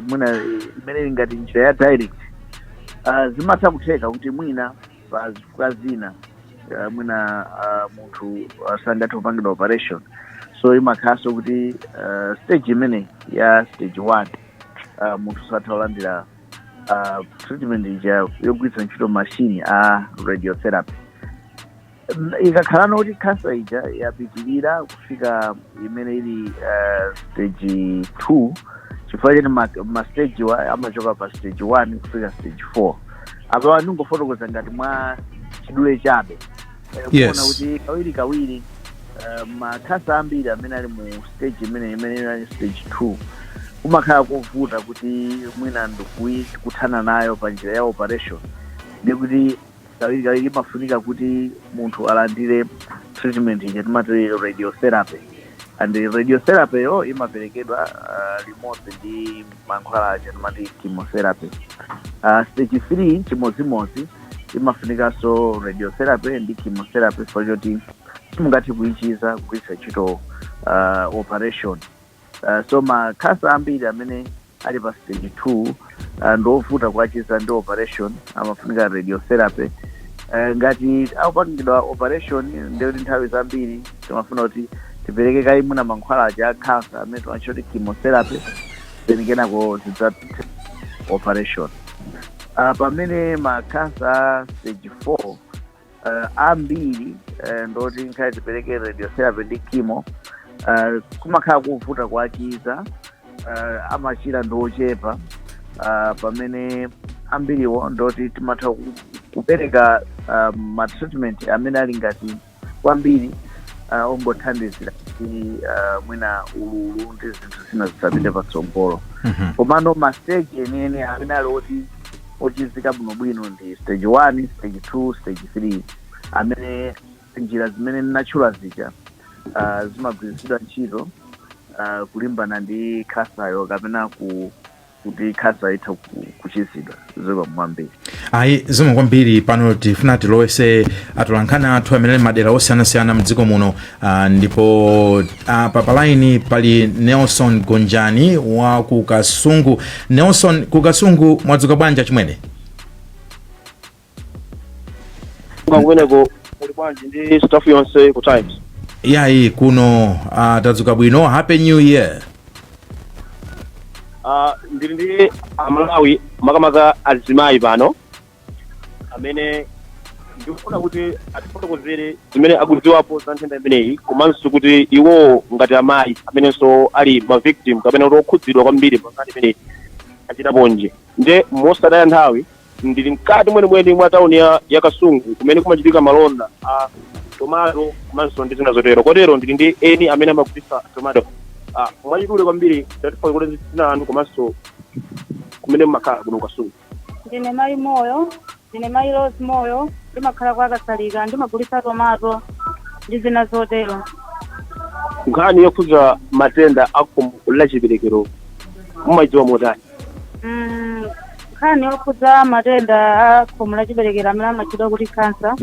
mwina imene ili ngati njira ya direct, zimatha kutheka kuti mwina pa zifukwa zina mwina munthu sangathe kupangidwa operation, so imakhalanso kuti stage imene ya stage 1 munthu satha kulandira treatment ija yogwiritsa ntchito machine a radiotherapy. Ikakhalano kuti khansa ija yapitirira kufika imene ili stage 2, chifukwa choti ma stage wa amachoka pa stage 1 kufika stage 4. Apa ndingofotokoza ngati mwa chidule chabe. Kuona kuti kawiri kawiri makhansa ambiri amene ali mu stage imene ali stage 2 kumakhala kovuta kuti mwina ndikuthana nayo pa njira ya operation, ndikuti kawiri kawiri imafunika kuti munthu alandire treatment ija timati radiotherapy, and radiotherapy yo imaperekedwa limodzi ndi mankhwala aja timati chemotherapy. Stage 3 chimodzimodzi, imafunikanso radiotherapy ndi chemotherapy for choti simungathe kuyichiza kugwiritsa ntchito operation. So makhansa ambiri amene ali pa stage 2 ndiovuta kuwachiza ndi operation, amafunika radiotherapy. Ngati akupangidwa operation, ndiyoti nthawi zambiri timafuna kuti tipereke kayi mwina mankhwala aja a khansa amene timatcha kuti chemotherapy, then kenako zidzapite operation. Pamene makhansa stage 4 ambiri ndoti nkhale tipereke radiotherapy ndi chemo, kumakhala kuvuta kuwachiza, amachira ndi ochepa, pamene ambiriwo ndoti timatha kupereka ma treatment amene ali ngati kwambiri ongothandizira kuti mwina ululu ndi zinthu zina zisapite patsogolo. Komano ma stage enieni amene ali oti ochizika bwinobwino ndi stage 1, stage 2, stage 3, amene njira zimene ndinatchula zija zimagwiritsidwa ntchito kulimbana ndi khansayo kapena kuti khansa itha kuchizidwa. Zikomo kwambiri. Ayi, zikomo kwambiri. Pano tifuna tilowese atolankhani athu amene ali madera osiyanasiyana mdziko muno, ndipo pa line pali Nelson Gonjani wa ku Kasungu. Nelson, ku Kasungu mwadzuka bwanji chimwene? Kumeneko muli bwanji ndi staff yonse ku Times? Yayi, kuno tadzuka bwino. Happy New Year. Ndili ndi Amalawi, makamaka azimayi pano, amene ndikufuna kuti atifotokozere zimene akudziwapo za nthenda imeneyi, komanso kuti iwowo ngati amayi amenenso ali ma victim kapena kuti okhudzidwa kwambiri pa nkhani imeneyi achitaponji. Nde mosataya nthawi, ndili mkati mwenimweni mwa tawuni ya Kasungu kumene kumachitika malonda a tomato komanso ndi zina zotero. Kotero ndili ndi eni amene amagulitsa tomato. Mwachidule kwambiri, tatifotokozereni dzina lanu komanso kumene mumakhala kuno Kasungu. Ndine mayi Moyo, ndine mayi Rose Moyo, ndimakhala kwa Kasalika, ndimagulitsa tomato ndi zina zotero. Nkhani yokhudza matenda a khomo la chiberekero mumayidziwa motani? Nkhani yokhudza matenda a khomo la chiberekero amene amatchedwa kuti khansa,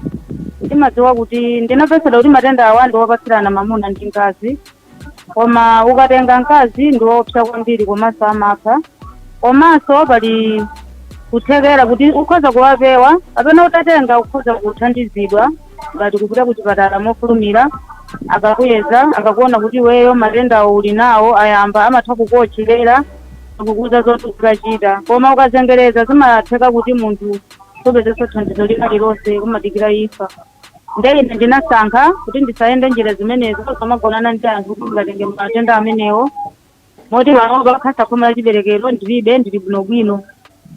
ndimadziwa kuti ndinamvetsedwa kuti matenda awa ndi wopatsirana mamuna ndi mkazi, koma ukatenga mkazi ndi woopsa kwambiri komanso amapha. Komanso pali kuthekera kuti ukhoza kuwapewa, kapena utatenga ukhoza kuthandizidwa ngati kupita ku chipatala mofulumira, akakuyeza, akakuona kuti iweyo matendawo uli nawo ayamba, amatha kukuotcherera, kukuuza zoti ukachita. Koma ukazengereza zimatheka kuti munthu Sopezenso thandizo lina lilonse, kumadikira imfa. Nde ine ndinasankha kuti ndisayende njira zimenezo zomagonana ndi anthu kuti ndingatenge matenda amenewo, moti panopa khansa khomo la chiberekero ndilibe, ndili bwinobwino.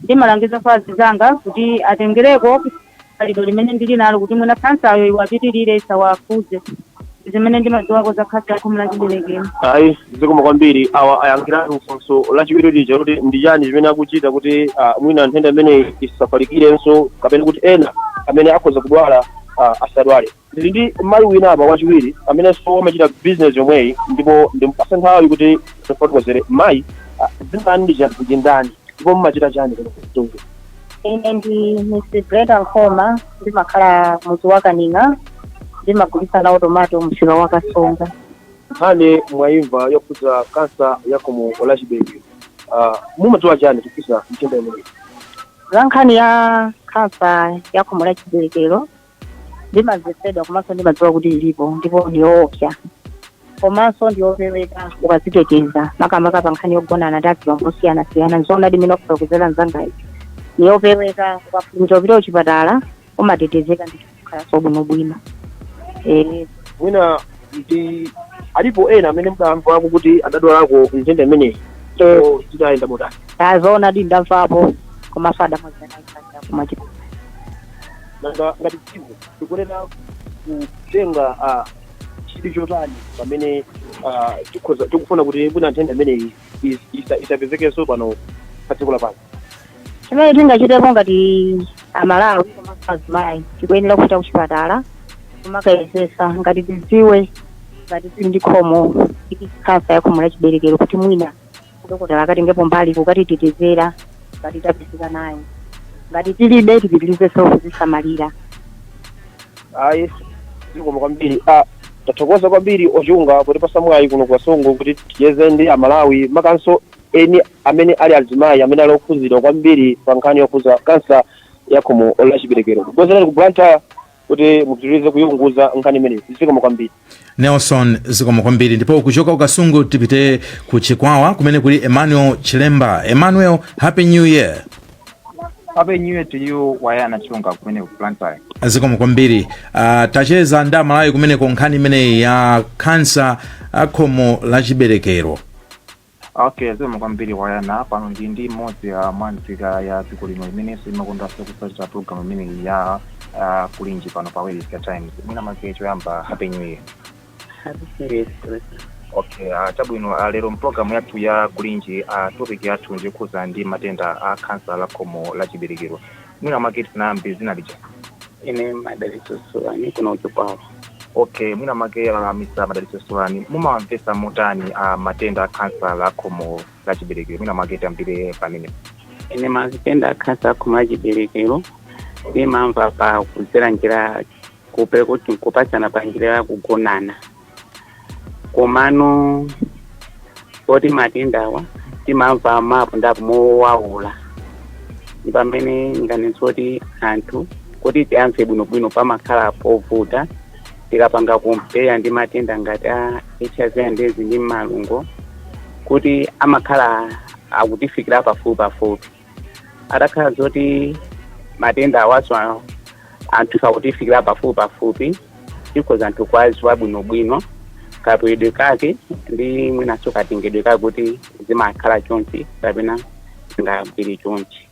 Ndimalangiza azinzanga kuti atengereko khalidwe limene ndili nalo, kuti mwina khansayo iwapitirire, isawakhudze. Zimene ndimadziwako za khansa ya khomo la chiberekero. Ayi, zikomo kwambiri. Awa ayankhiratu funso lachiwiri lija kuti ndi chani chimene akuchita kuti mwina nthenda imeneyi isafalikirenso, kapena kuti ena amene akhoza kudwala asadwale. Ndili ndi mayi wina apa wachiwiri amenenso amachita business yomweyi, ndipo ndimpasa nthawi kuti tifotokozere. Mayi, dzina lanu ndi ndani ndipo mumachita chani kuno kutungu? Ine ndi Mrs Brenda Nkhoma, ndimakhala mudzi wa Kaninga, ndimagulitsa nawo tomato msika wa Kasonga. Nkhani mwayimva yokhudza kansa ya khomo la chiberekero. Mumadziwa chani kukhudza nthenda imeneyi? Za nkhani ya khansa ya khomo la chiberekero ndimamvetsedwa, komanso ndimadziwa kuti ilipo ndipo ndiyoopsa, komanso ndiyopeweka ukaziteteza, makamaka pa nkhani yogonana ndi azibambo osiyanasiyana. Nzoonadi imene wakufotokozera mzangayi, ndiyopeweka. Ukafulumira upita kuchipatala umatetezeka ndi kukhalanso bwinobwino. Mwina ndi alipo ena amene mudamvako kuti adadwalako nthenda imeneyi, so zidayenda motani? Azoonadi, ndamvapo, komanso adamwalira kumachita. Nanga ngati dziko tikunena kutenga chidwi chotani pamene tikhoza tikufuna kuti mwina nthenda imeneyi isapezekenso pano pa dziko lapansi? Chimene tingachitepo ngati Amalawi komanso azimayi, tikuyenera kupita kuchipatala kumakayezesa ngati tidziwe ngati tili ndi khomo khansa ya khomo la chiberekero, kuti mwina dokotala akatengepo mbali kukatitetezera ngati tapezeka nayo. Ngati tilibe, tipitirizenso kuzisamalira. Ayi, zikomo kwambiri. Tathokoza kwambiri ochunga potipasa mwayi kuno kwa Songo kuti tiyeze ndi Amalawi, makanso eni amene ali azimayi amene ali okhuzidwa kwambiri pa nkhani yokhuza kansa ya khomo la chiberekero. Kubwezerani ku Blantyre kuti mupitirize kuyunguza nkhani imeneyi. Zikomo kwambiri. Nelson, zikomo kwambiri. Ndipo kuchoka kuKasungu tipite ku Chikwawa kumene kuli Emmanuel Chilemba. Emmanuel, happy new year. Happy New Year to you, Wayana Chunga, kumene ku Blantyre. Zikomo kwambiri. Tacheza ndi Amalawi kumeneko nkhani imeneyi ya khansa khomo la chiberekero. Okay, zikomo kwambiri, Wayana. Pano ndi mmodzi mwa nzika ya dziko lino imenenso imakondanso kusachita program imeneyi ya Kulinji pano pa Wailesi ya Times. Mwina make choyamba, happy new year. Happy New Year. Okay, chabwino. Lero mpulogalamu yathu ya Kulinji, topic yathu ndikhuza ndi matenda a khansa la khomo la chiberekero. Mwina make tinayambe zina lija. Ine Madalitso Sulani, kuno kuChikwawa. Okay, mwina make Mr Madalitso Sulani, mumawamvesa motani matenda a khansa la khomo la chiberekero? Mwina make tiyambire pamene. Ine matenda a khansa a khomo la chiberekero ndimamva pa kudzera njira kupe kuti kupatsana pa njira ya kugonana, komano poti matendawa timamva mapo ndapo mowaula, ndi pamene nganenso kuti anthu kuti tiyamve bwinobwino pamakhala povuta. Tikapanga compare ndi matenda ngati a HIV and AIDS ndi malungo, kuti amakhala akutifikira pafupi pafupi, atakhala zoti matenda awaso anthu akutifikira pafupi pafupi, tikhoza anthu kwaziwa bwinobwino kapewedwe kake ndi mwinaso katengedwe kake, kuti zimakhala chonchi kapena zingagwire chonchi.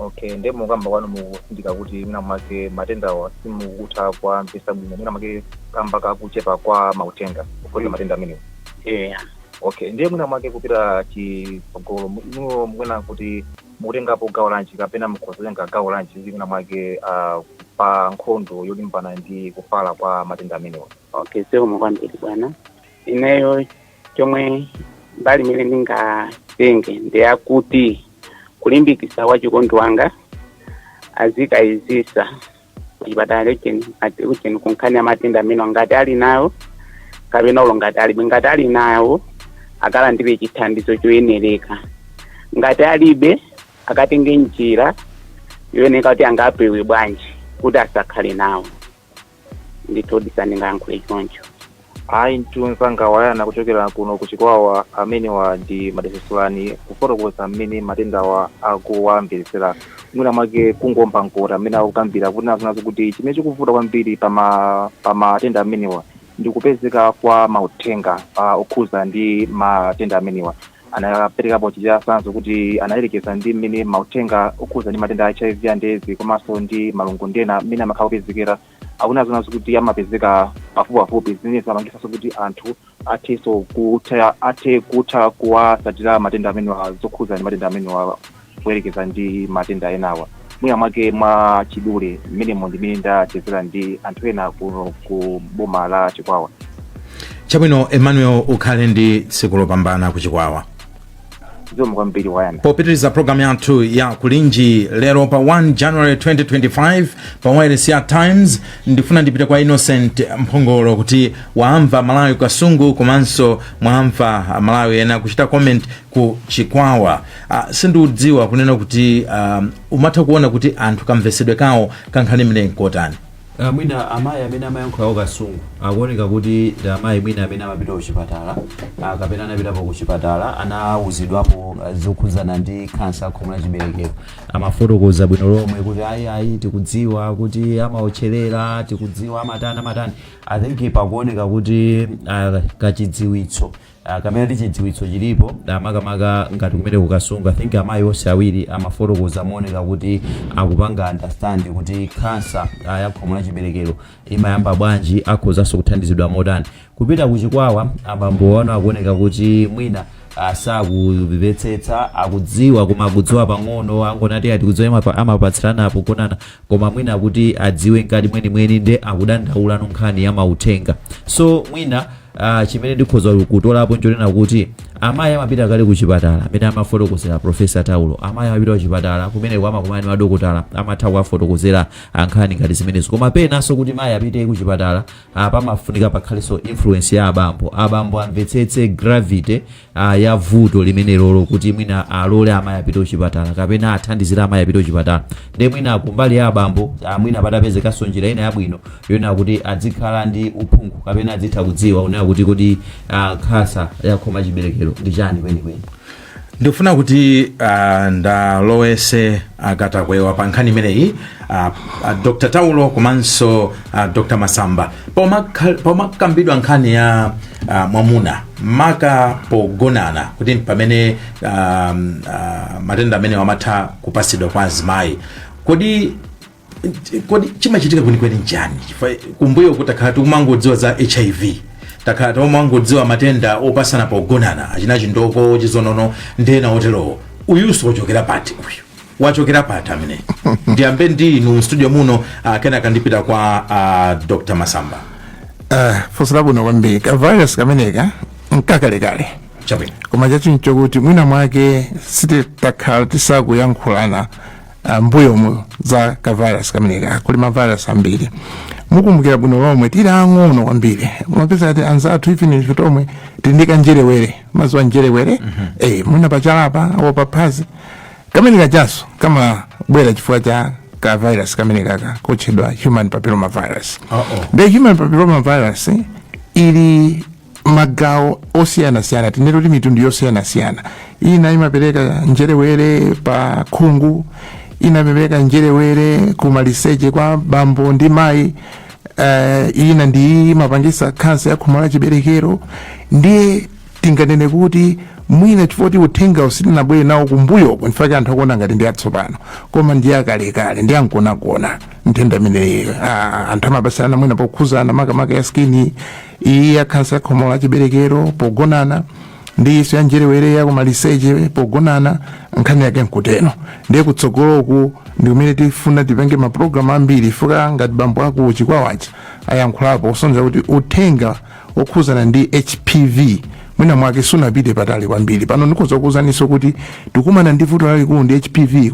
Okay, ndiye mukamba kwanu mukusindika kuti mwina mwake matendawa simukutha kuwamvesa bwino, mwina mwake kamba kakuchepa kwa mauthenga okhuza matenda amenewa? Yeah. Okay, ndiye mwina mwake kupita chitsogolo, inuyo mukuona kuti mukutengapo gawo lanji kapena mukhoza kutenga gawo lanji mwina mwake pa nkhondo yolimbana ndi kufala kwa matenda amenewa? Okay, zikomo kwambiri, bwana. Ineyo chomwe mbali imene ndingatenge ndiyakuti kulimbikitsa wachikondi wanga azikayizisa kuchipatala cheni ucheni kunkhani ya matenda amene ngati ali nawo kapena ulo ngati alibe. Ngati ali nawo, akalandire chithandizo choyenereka. Ngati alibe, akatenge njira yoyeneka kuti angapewe bwanji kuti asakhale nawo. Ndithu, ndingayankhule choncho. Ayi mtunzanga wayana, kuchokera kuno kuChikwawa, amenewa ndi Madesesolani kufotokoza mmene matendawa akuwamvetsera. Mwina mwake kungomba mkota amene akukambira kuti nazonazo kuti chimene chikuvuta kwambiri pa matenda amenewa ndi kupezeka kwa mauthenga okhuza ndi matenda amenewa. Anaperekapo chichitsanzo kuti anayerekeza ndi mmene mauthenga okhuza ndi matenda a HIV and AIDS komanso ndi malungo ndena mmene amakhala kupezekera. Akunazonazo kuti amapezeka pafupipafupi, zimene zimapangisanso kuti anthu athenso kutha athe kutha kuwasatira matenda amenewa, zokhuza ndi matenda amenewa kuyerekeza ndi matenda enawa. Mwina mwake mwa chidule mmenemo ndimene ndachezera ndi anthu ena kuno ku boma la Chikwawa. Chabwino Emmanuel, ukhale ndi tsiku lopambana kuChikwawa. Zikomo kwambiri, wayana. Popitiriza programu yathu ya Kulinji lero pa 1 January 2025 pa wireless ya Times, ndifuna ndipite kwa Innocent Mphongolo kuti waamva Malawi Kasungu komanso mwamva Malawi ena kuchita comment ku Chikwawa. Sindikudziwa kunena kuti umatha kuona kuti anthu kamvesedwe kawo kankhani imene nkotani? Mwina amayi amene amayankhulawo Kasungu akuoneka kuti ndi amayi mwina amene amapita kuchipatala, kapena anapitapo kuchipatala, anawuzidwapo zokhudzana ndi khansa khomo la chiberekero. Amafotokoza bwino lomwe kuti ayi, ayi, tikudziwa kuti amaotcherera, tikudziwa amatani, amatani. I think pakuoneka kuti kachidziwitso kamene ndi chidziwitso chilipo, makamaka ngati kumene kuKasungu. I think amayi onse awiri amafotokoza mooneka kuti akupanga understand kuti khansa ya khomo la chiberekero imayamba bwanji, akhozanso kuthandizidwa motani. Kupita kuChikwawa, abambo wano akuoneka kuti mwina sakumvetsetsa, akudziwa koma akudziwa pang'ono, angonati ati kudziwa amapatsirana pogonana, koma mwina kuti adziwe mkati mwenimweni nde akudandaula nkhani ya mauthenga. So mwina chimene ndikhoza kutolapo nchonena kuti amayi amapita kale kuchipatala, amene amafotokozera Professor Taulo, amayi amapita kuchipatala kumeneko amakumana ndi madokotala, amatha kuwafotokozera ankhani ngati zimenezo. Koma penanso kuti mayi apite kuchipatala, pamafunika pakhalenso influence ya abambo. Abambo amvetsetse gravity ya vuto limene lolo kuti mwina alole amayi apite kuchipatala kapena athandizire amayi apite kuchipatala. Ndi mwina kumbali ya abambo, mwina patapezekanso njira ina yabwino yonena kuti adzikhala ndi uphungu kapena adzitha kudziwa kunena kuti khansa ya khomo chiberekero ndi chani kwenikweni. Ndikufuna kuti ndalowese akatakwewa pa nkhani imeneyi, Dr Taulo komanso Dr Masamba. Pomakambidwa nkhani ya mwamuna maka pogonana, kuti pamene matenda amene amatha kupasidwa kwa azimayi, kodi chimachitika kwenikweni nchani? Chifukwa kumbuyo kutakhala tikumangodziwa za HIV, takhala tikumangodziwa matenda opasana pogonana achina chindoko, chizonono ndena oterowo. Uyuso wachokera pati? Uyu wachokera pati amene? Ndiyambe ndi inu mstudio muno, kenaka ndipita kwa Dr Masamba. Funso labwino kwambiri. Ka virus kameneka nkakalekale. Koma chachincho kuti mwina mwake sititakhala tisakuyankhulana mbuyomu za ka virus kameneka. Kuli ma virus ambiri. Mukumbukira bwino lomwe tili ang'ono kwambiri, mapeza ati anzathu, even ife tomwe tili ndi kanjerewere, mazuwa njerewere, mwina pachalapa apo paphazi. Kamene kachaso kamabwera chifukwa cha ka virus kamene kaka kotchedwa human papilloma virus. The human papilloma virus ili magawo osiyanasiyana, tinene kuti mitundu yosiyanasiyana. Ina imapereka njerewere pa khungu, ina imapereka njerewere ku maliseche kwa bambo ndi mayi, ina ndi imapangisa khansa ya khomo la chiberekero. Ndiye tinganene kuti mwina chifukwa kuti uthenga usitinabwere nawo kumbuyoko, nchifukwa anthu akuona ngati ndi atsopano, koma ndi akalekale, ndi ankonakona nthenda imeneyi. Anthu amapasana mwina pokhuzana, makamaka ya skin iyi ya khansa ya khomo la chiberekero pogonana, ndi iso ya njerewere ya kumaliseche pogonana. Nkhani yake nkuteno. Ndiye kutsogoloku ndi kumene tifuna tipange mapulogalamu ambiri fuka ngati bambo ako Chikwawachi ayankhulapo kusonyeza kuti uthenga okhuzana ndi HPV mwina mwake sunapite patali kwambiri. Pano ndikhoza kuwuzaninso kuti tikumana ndi vuto lalikulu ndi HPV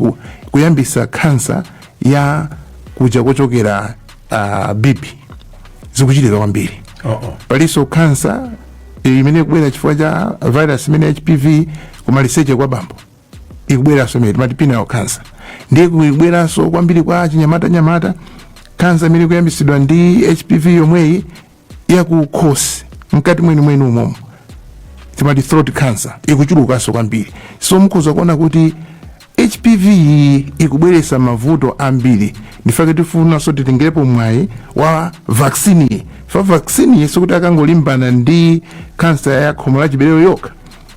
kuyambisa khansa ya kuja kochokera bibi, zikuchitika kwambiri. Palinso khansa imene ikubwera chifukwa cha virus imene HPV kumaliseche kwa bambo, ikubweranso imene timati penile cancer. Ndiye ikubweranso kwambiri kwa chinyamata-nyamata, khansa imene ikuyambisidwa ndi HPV yomweyi yakukhosi. Mkati mwenimweni umomo, timati throat cancer, ikuchulukanso kwambiri. So mukhoza kuona kuti HPV ikubweretsa mavuto ambiri. Ndifake tifunanso titengerepo mwayi wa vaccine. Fa vaccine sikuti akangolimbana ndi kansa ya khomo la chibereko yokha,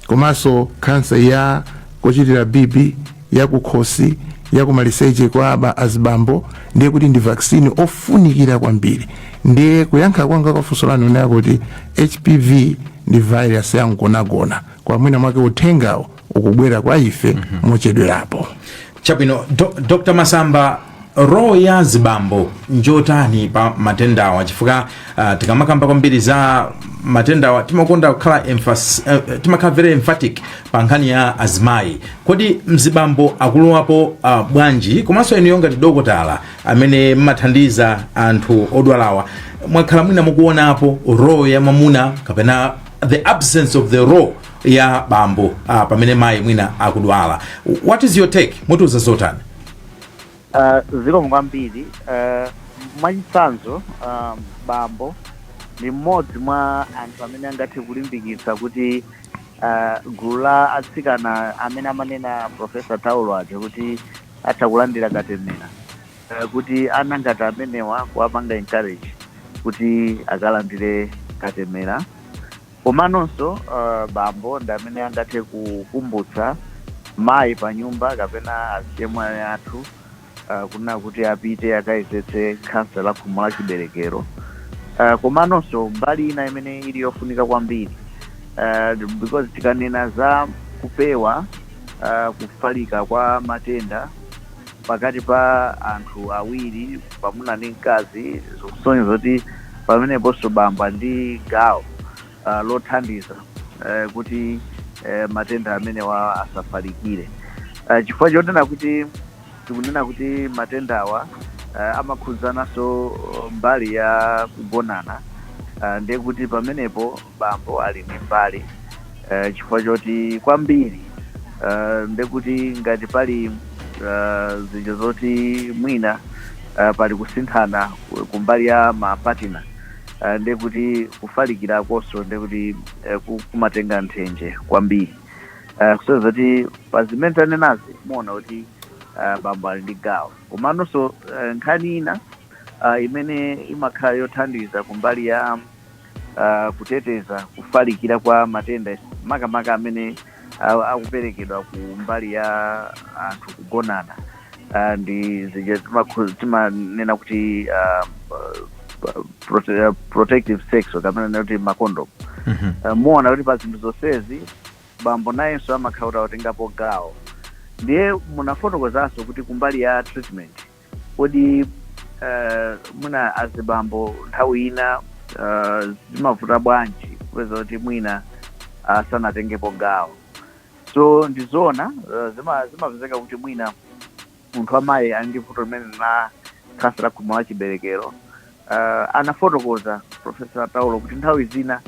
komanso kansa ya kochitira bibi, ya kukhosi, ya kumaliseche kwa aba azibambo. Ndiye kuti ndi vaccine ofunikira kwambiri. Ndiye kuyankha kwanga kwa funso lanu naya kuti HPV ndi virus yangonagona, kwa mwina mwake uthengawo ukubwera kwa ife mochedwerapo. Chabwino. Dr Masamba, role ya zibambo njotani pa matendawa? Chifukwa tikamakamba kwambiri za matendawa timakonda kukhala timakhala very emphatic pa nkhani ya azimayi. Kodi mzibambo akulowapo bwanji? Komanso inuyo ngati dokotala amene mmathandiza anthu odwalawa, mwakhala mwina mukuonapo role ya mwamuna kapena the absence of the role ya bambo pamene mayi mwina akudwala? What is your take? Mutiuza zotani? Zikomo kwambiri. Mwachitsanzo, bambo ndi mmodzi mwa anthu amene angathe kulimbikitsa kuti gulu la atsikana amene amanena Professor Taulo aja kuti atha kulandira katemera, kuti ana ngati amenewa kuwapanga encourage kuti akalandire katemera. Komanonso bambo ndi amene angathe kukumbutsa mayi pa nyumba kapena azichemwali athu kunena kuti apite akayezetse khansa la khomo la chiberekero. Komanonso mbali ina imene ili yofunika kwambiri, because tikanena za kupewa kufalika kwa matenda pakati pa anthu awiri, pamuna ndi mkazi, zikusonyeza kuti pameneponso bambo ndi gawo lothandiza kuti matenda amenewa asafalikire, chifukwa chonena kuti tikunena kuti matendawa amakhudzananso mbali ya kugonana, ndiye kuti pamenepo bambo ali ndi mbali, chifukwa choti kwambiri ndiye kuti ngati pali zinthu zoti mwina pali kusinthana kumbali ya ma partner, ndiye kuti kufalikirakonso ndiye kuti kumatenga nthenje kwambiri, kusonyeza kuti pa zimene tanenazi muona kuti bambo ali ndi gawo. Komanonso nkhani ina imene imakhala yothandiza kumbali ya kuteteza kufalikira kwa matenda, makamaka amene akuperekedwa ku mbali ya anthu kugonana, ndi zija timanena kuti protective sex kapena kuti macondom. Muona kuti pa zinthu zonsezi bambo nayenso amakhala kuti akutengapo gawo. Ndiye munafotokozanso kuti kumbali ya treatment, kodi mwina azibambo nthawi ina zimavuta bwanji kupeza kuti mwina sanatengepo gawo? So ndizoona, zimapezeka kuti mwina munthu amayi ali ndi vuto limene la khansa la khomo la chiberekero. Anafotokoza Professor Taulo kuti nthawi zina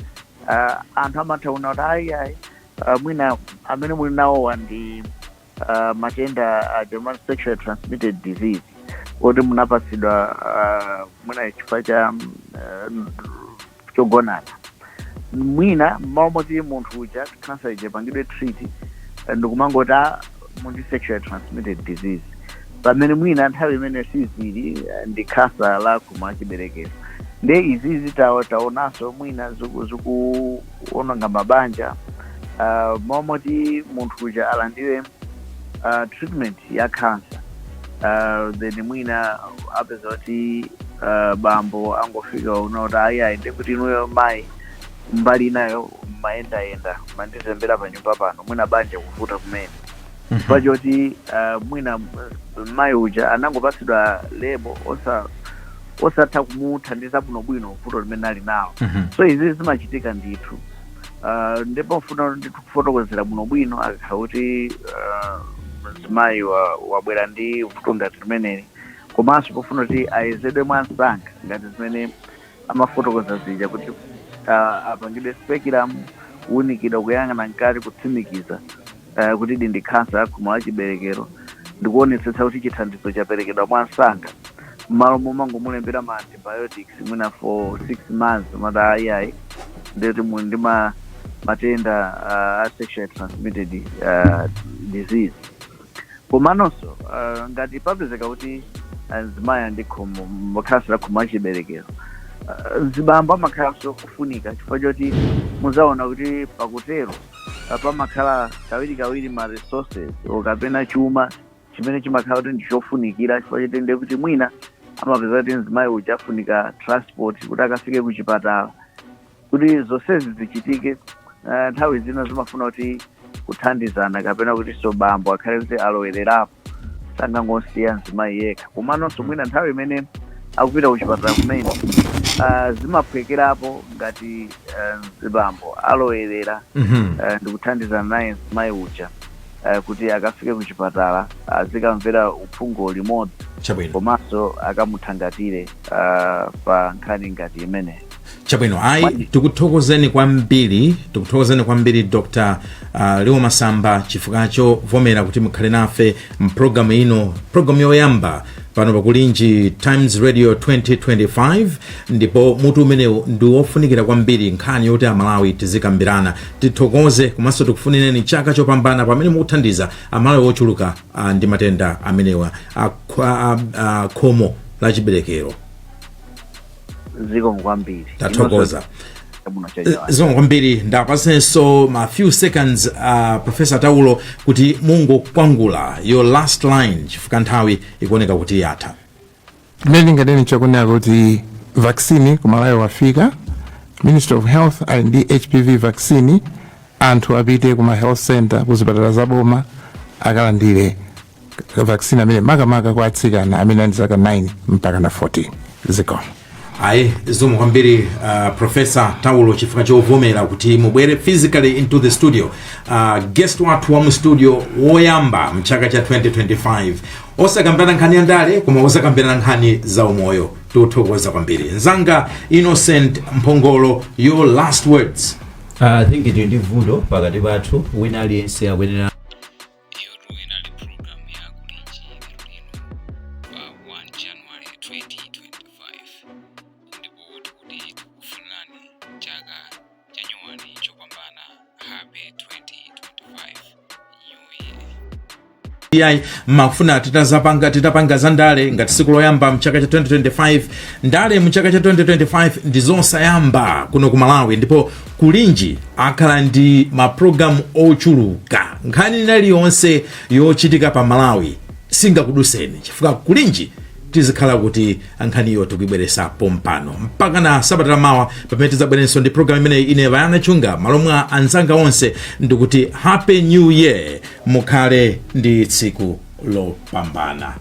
anthu amatha kuona kuti ayi ayi, mwina amene muli nawowa ndi matenda a german sexually transmitted disease oti munapatsidwa mwina chifukwa cha chogonana. Mwina mmawa moti munthu uja khansa ija ipangidwe treat, ndikumangoti, "Ah, mundi sexually transmitted disease," pamene mwina nthawi imene sizili, ndi khansa la khomo la chiberekero. Nde izizi taonanso mwina zikuononga mabanja. Momoti munthu uja alandire treatment ya cancer, then mwina apeza kuti bambo angofika una kuti, "Ayi ayi, ndikuti inuyo mayi mbali inayo mayendayenda, mandizembera pa nyumba pano." Mwina banja kuvuta kumene chifukwa choti mwina mayi uja anangopatsidwa label osatha kumuthandiza bwinobwino vuto limene ali nawo. So izi zimachitika ndithu. Ndipo mfuna ndithu kufotokozera bwinobwino akakhala kuti mzimayi wabwera ndi vuto ngati limeneli, komanso pofuna kuti ayezedwe mwansanga ngati zimene amafotokoza zija kuti apangidwe speculum, kuwunikidwa, kuyang'ana mkati, kutsimikiza kuti ili ndi khansa ya khomo la chiberekero, ndikuonetsetsa kuti chithandizo chaperekedwa mwansanga, m'malo momangomulembera ma antibiotics mwina for 6 months, mati ayi ayi, Ndikuti muli ndi matenda a sexually transmitted disease. Komanonso ngati papezeka kuti mzimayi ndi khomo khansa la khomo la chiberekero, mzibambo amakhalanso kufunika, chifukwa choti muzaona kuti pakutero pamakhala kawirikawiri ma resources kapena chuma chimene chimakhala kuti ndichofunikira, chifukwa choti ndiye kuti mwina amapeza kuti mzimayi uja afunika transport kuti akafike ku chipatala. Kuti zonsezi zichitike, nthawi zina zimafuna kuti kuthandizana, kapena kuti so bambo akhale kuti alowererapo, sangangosiya mzimayi yekha. Komanonso mwina nthawi imene akupita kuchipatala kumene, zimaphwekerapo ngati mzibambo alowerera ndikuthandizana naye mzimayi uja kuti akafike kuchipatala, azikamvera uphungu limodzi, komanso akamuthangatire pa nkhani ngati imeneyi. Chabwino, ayi, tikuthokozeni kwambiri, tikuthokozeni kwambiri, Dr Leo Masamba, chifukwa chovomera kuti mukhale nafe mpulogalamu ino, pulogalamu yoyamba pano pakulinji Times Radio 2025. Ndipo mutu umenewu ndi wofunikira kwambiri, nkhani yoti Amalawi tizikambirana. Tithokoze komanso tikufunireni chaka chopambana pamene mukuthandiza Amalawi ochuluka ndi matenda amenewa a khomo la chiberekero. Zikomo kwambiri. Tathokoza. Chabwino, chachawa. Zikomo kwambiri. Ndapasenso ma few seconds Professor Taulo kuti mungokwangula, your last line, chifukwa nthawi ikuoneka kuti yatha. Mmene ndinganene chakunena kuti vaccine kumalawi wafika. Ministry of Health ali ndi HPV vaccine. Anthu apite kuma health center, kuzipatala zaboma, akalandire vaccine amene, makamaka kwa atsikana amene ali zaka 9 mpaka na 14. Zikomo. Ayi, zikomo kwambiri, Professor Taulo, chifukwa chovomera kuti mubwere physically into the studio, guest wathu wa mu studio woyamba mchaka cha 2025, osakambirana nkhani ya ndale koma osakambirana nkhani za umoyo. Tikuthokoza kwambiri. Nzanga Innocent Mphongolo, your last words. I think tili ndi vuto pakati pathu, wina aliyense akuyenera Iyotu inali program ya Kulinji lero lino pa 1 January 2025, ndipo tikuti tikufunirani chaka chanyuwani chopambana. Happy 2025 New Year. Iyayi, mafuna titazapanga, titapanga za ndale ngati siku loyamba mchaka cha 2025. Ndale mchaka cha 2025 ndi zosayamba kuno ku Malawi, ndipo Kulinji akhala ndi mapulogalamu ochuluka. Nkhani iliyonse yochitika pa Malawi singakuduseni, chifukwa Kulinji tizikhala kuti nkhaniyo tikuyibweresa pompano mpaka na sabata lamawa pamene tidzabwerenso ndi programu imeneyi. Ine Vayana Chunga, malo mwa anzanga onse, ndikuti happy new year, mukhale ndi tsiku lopambana.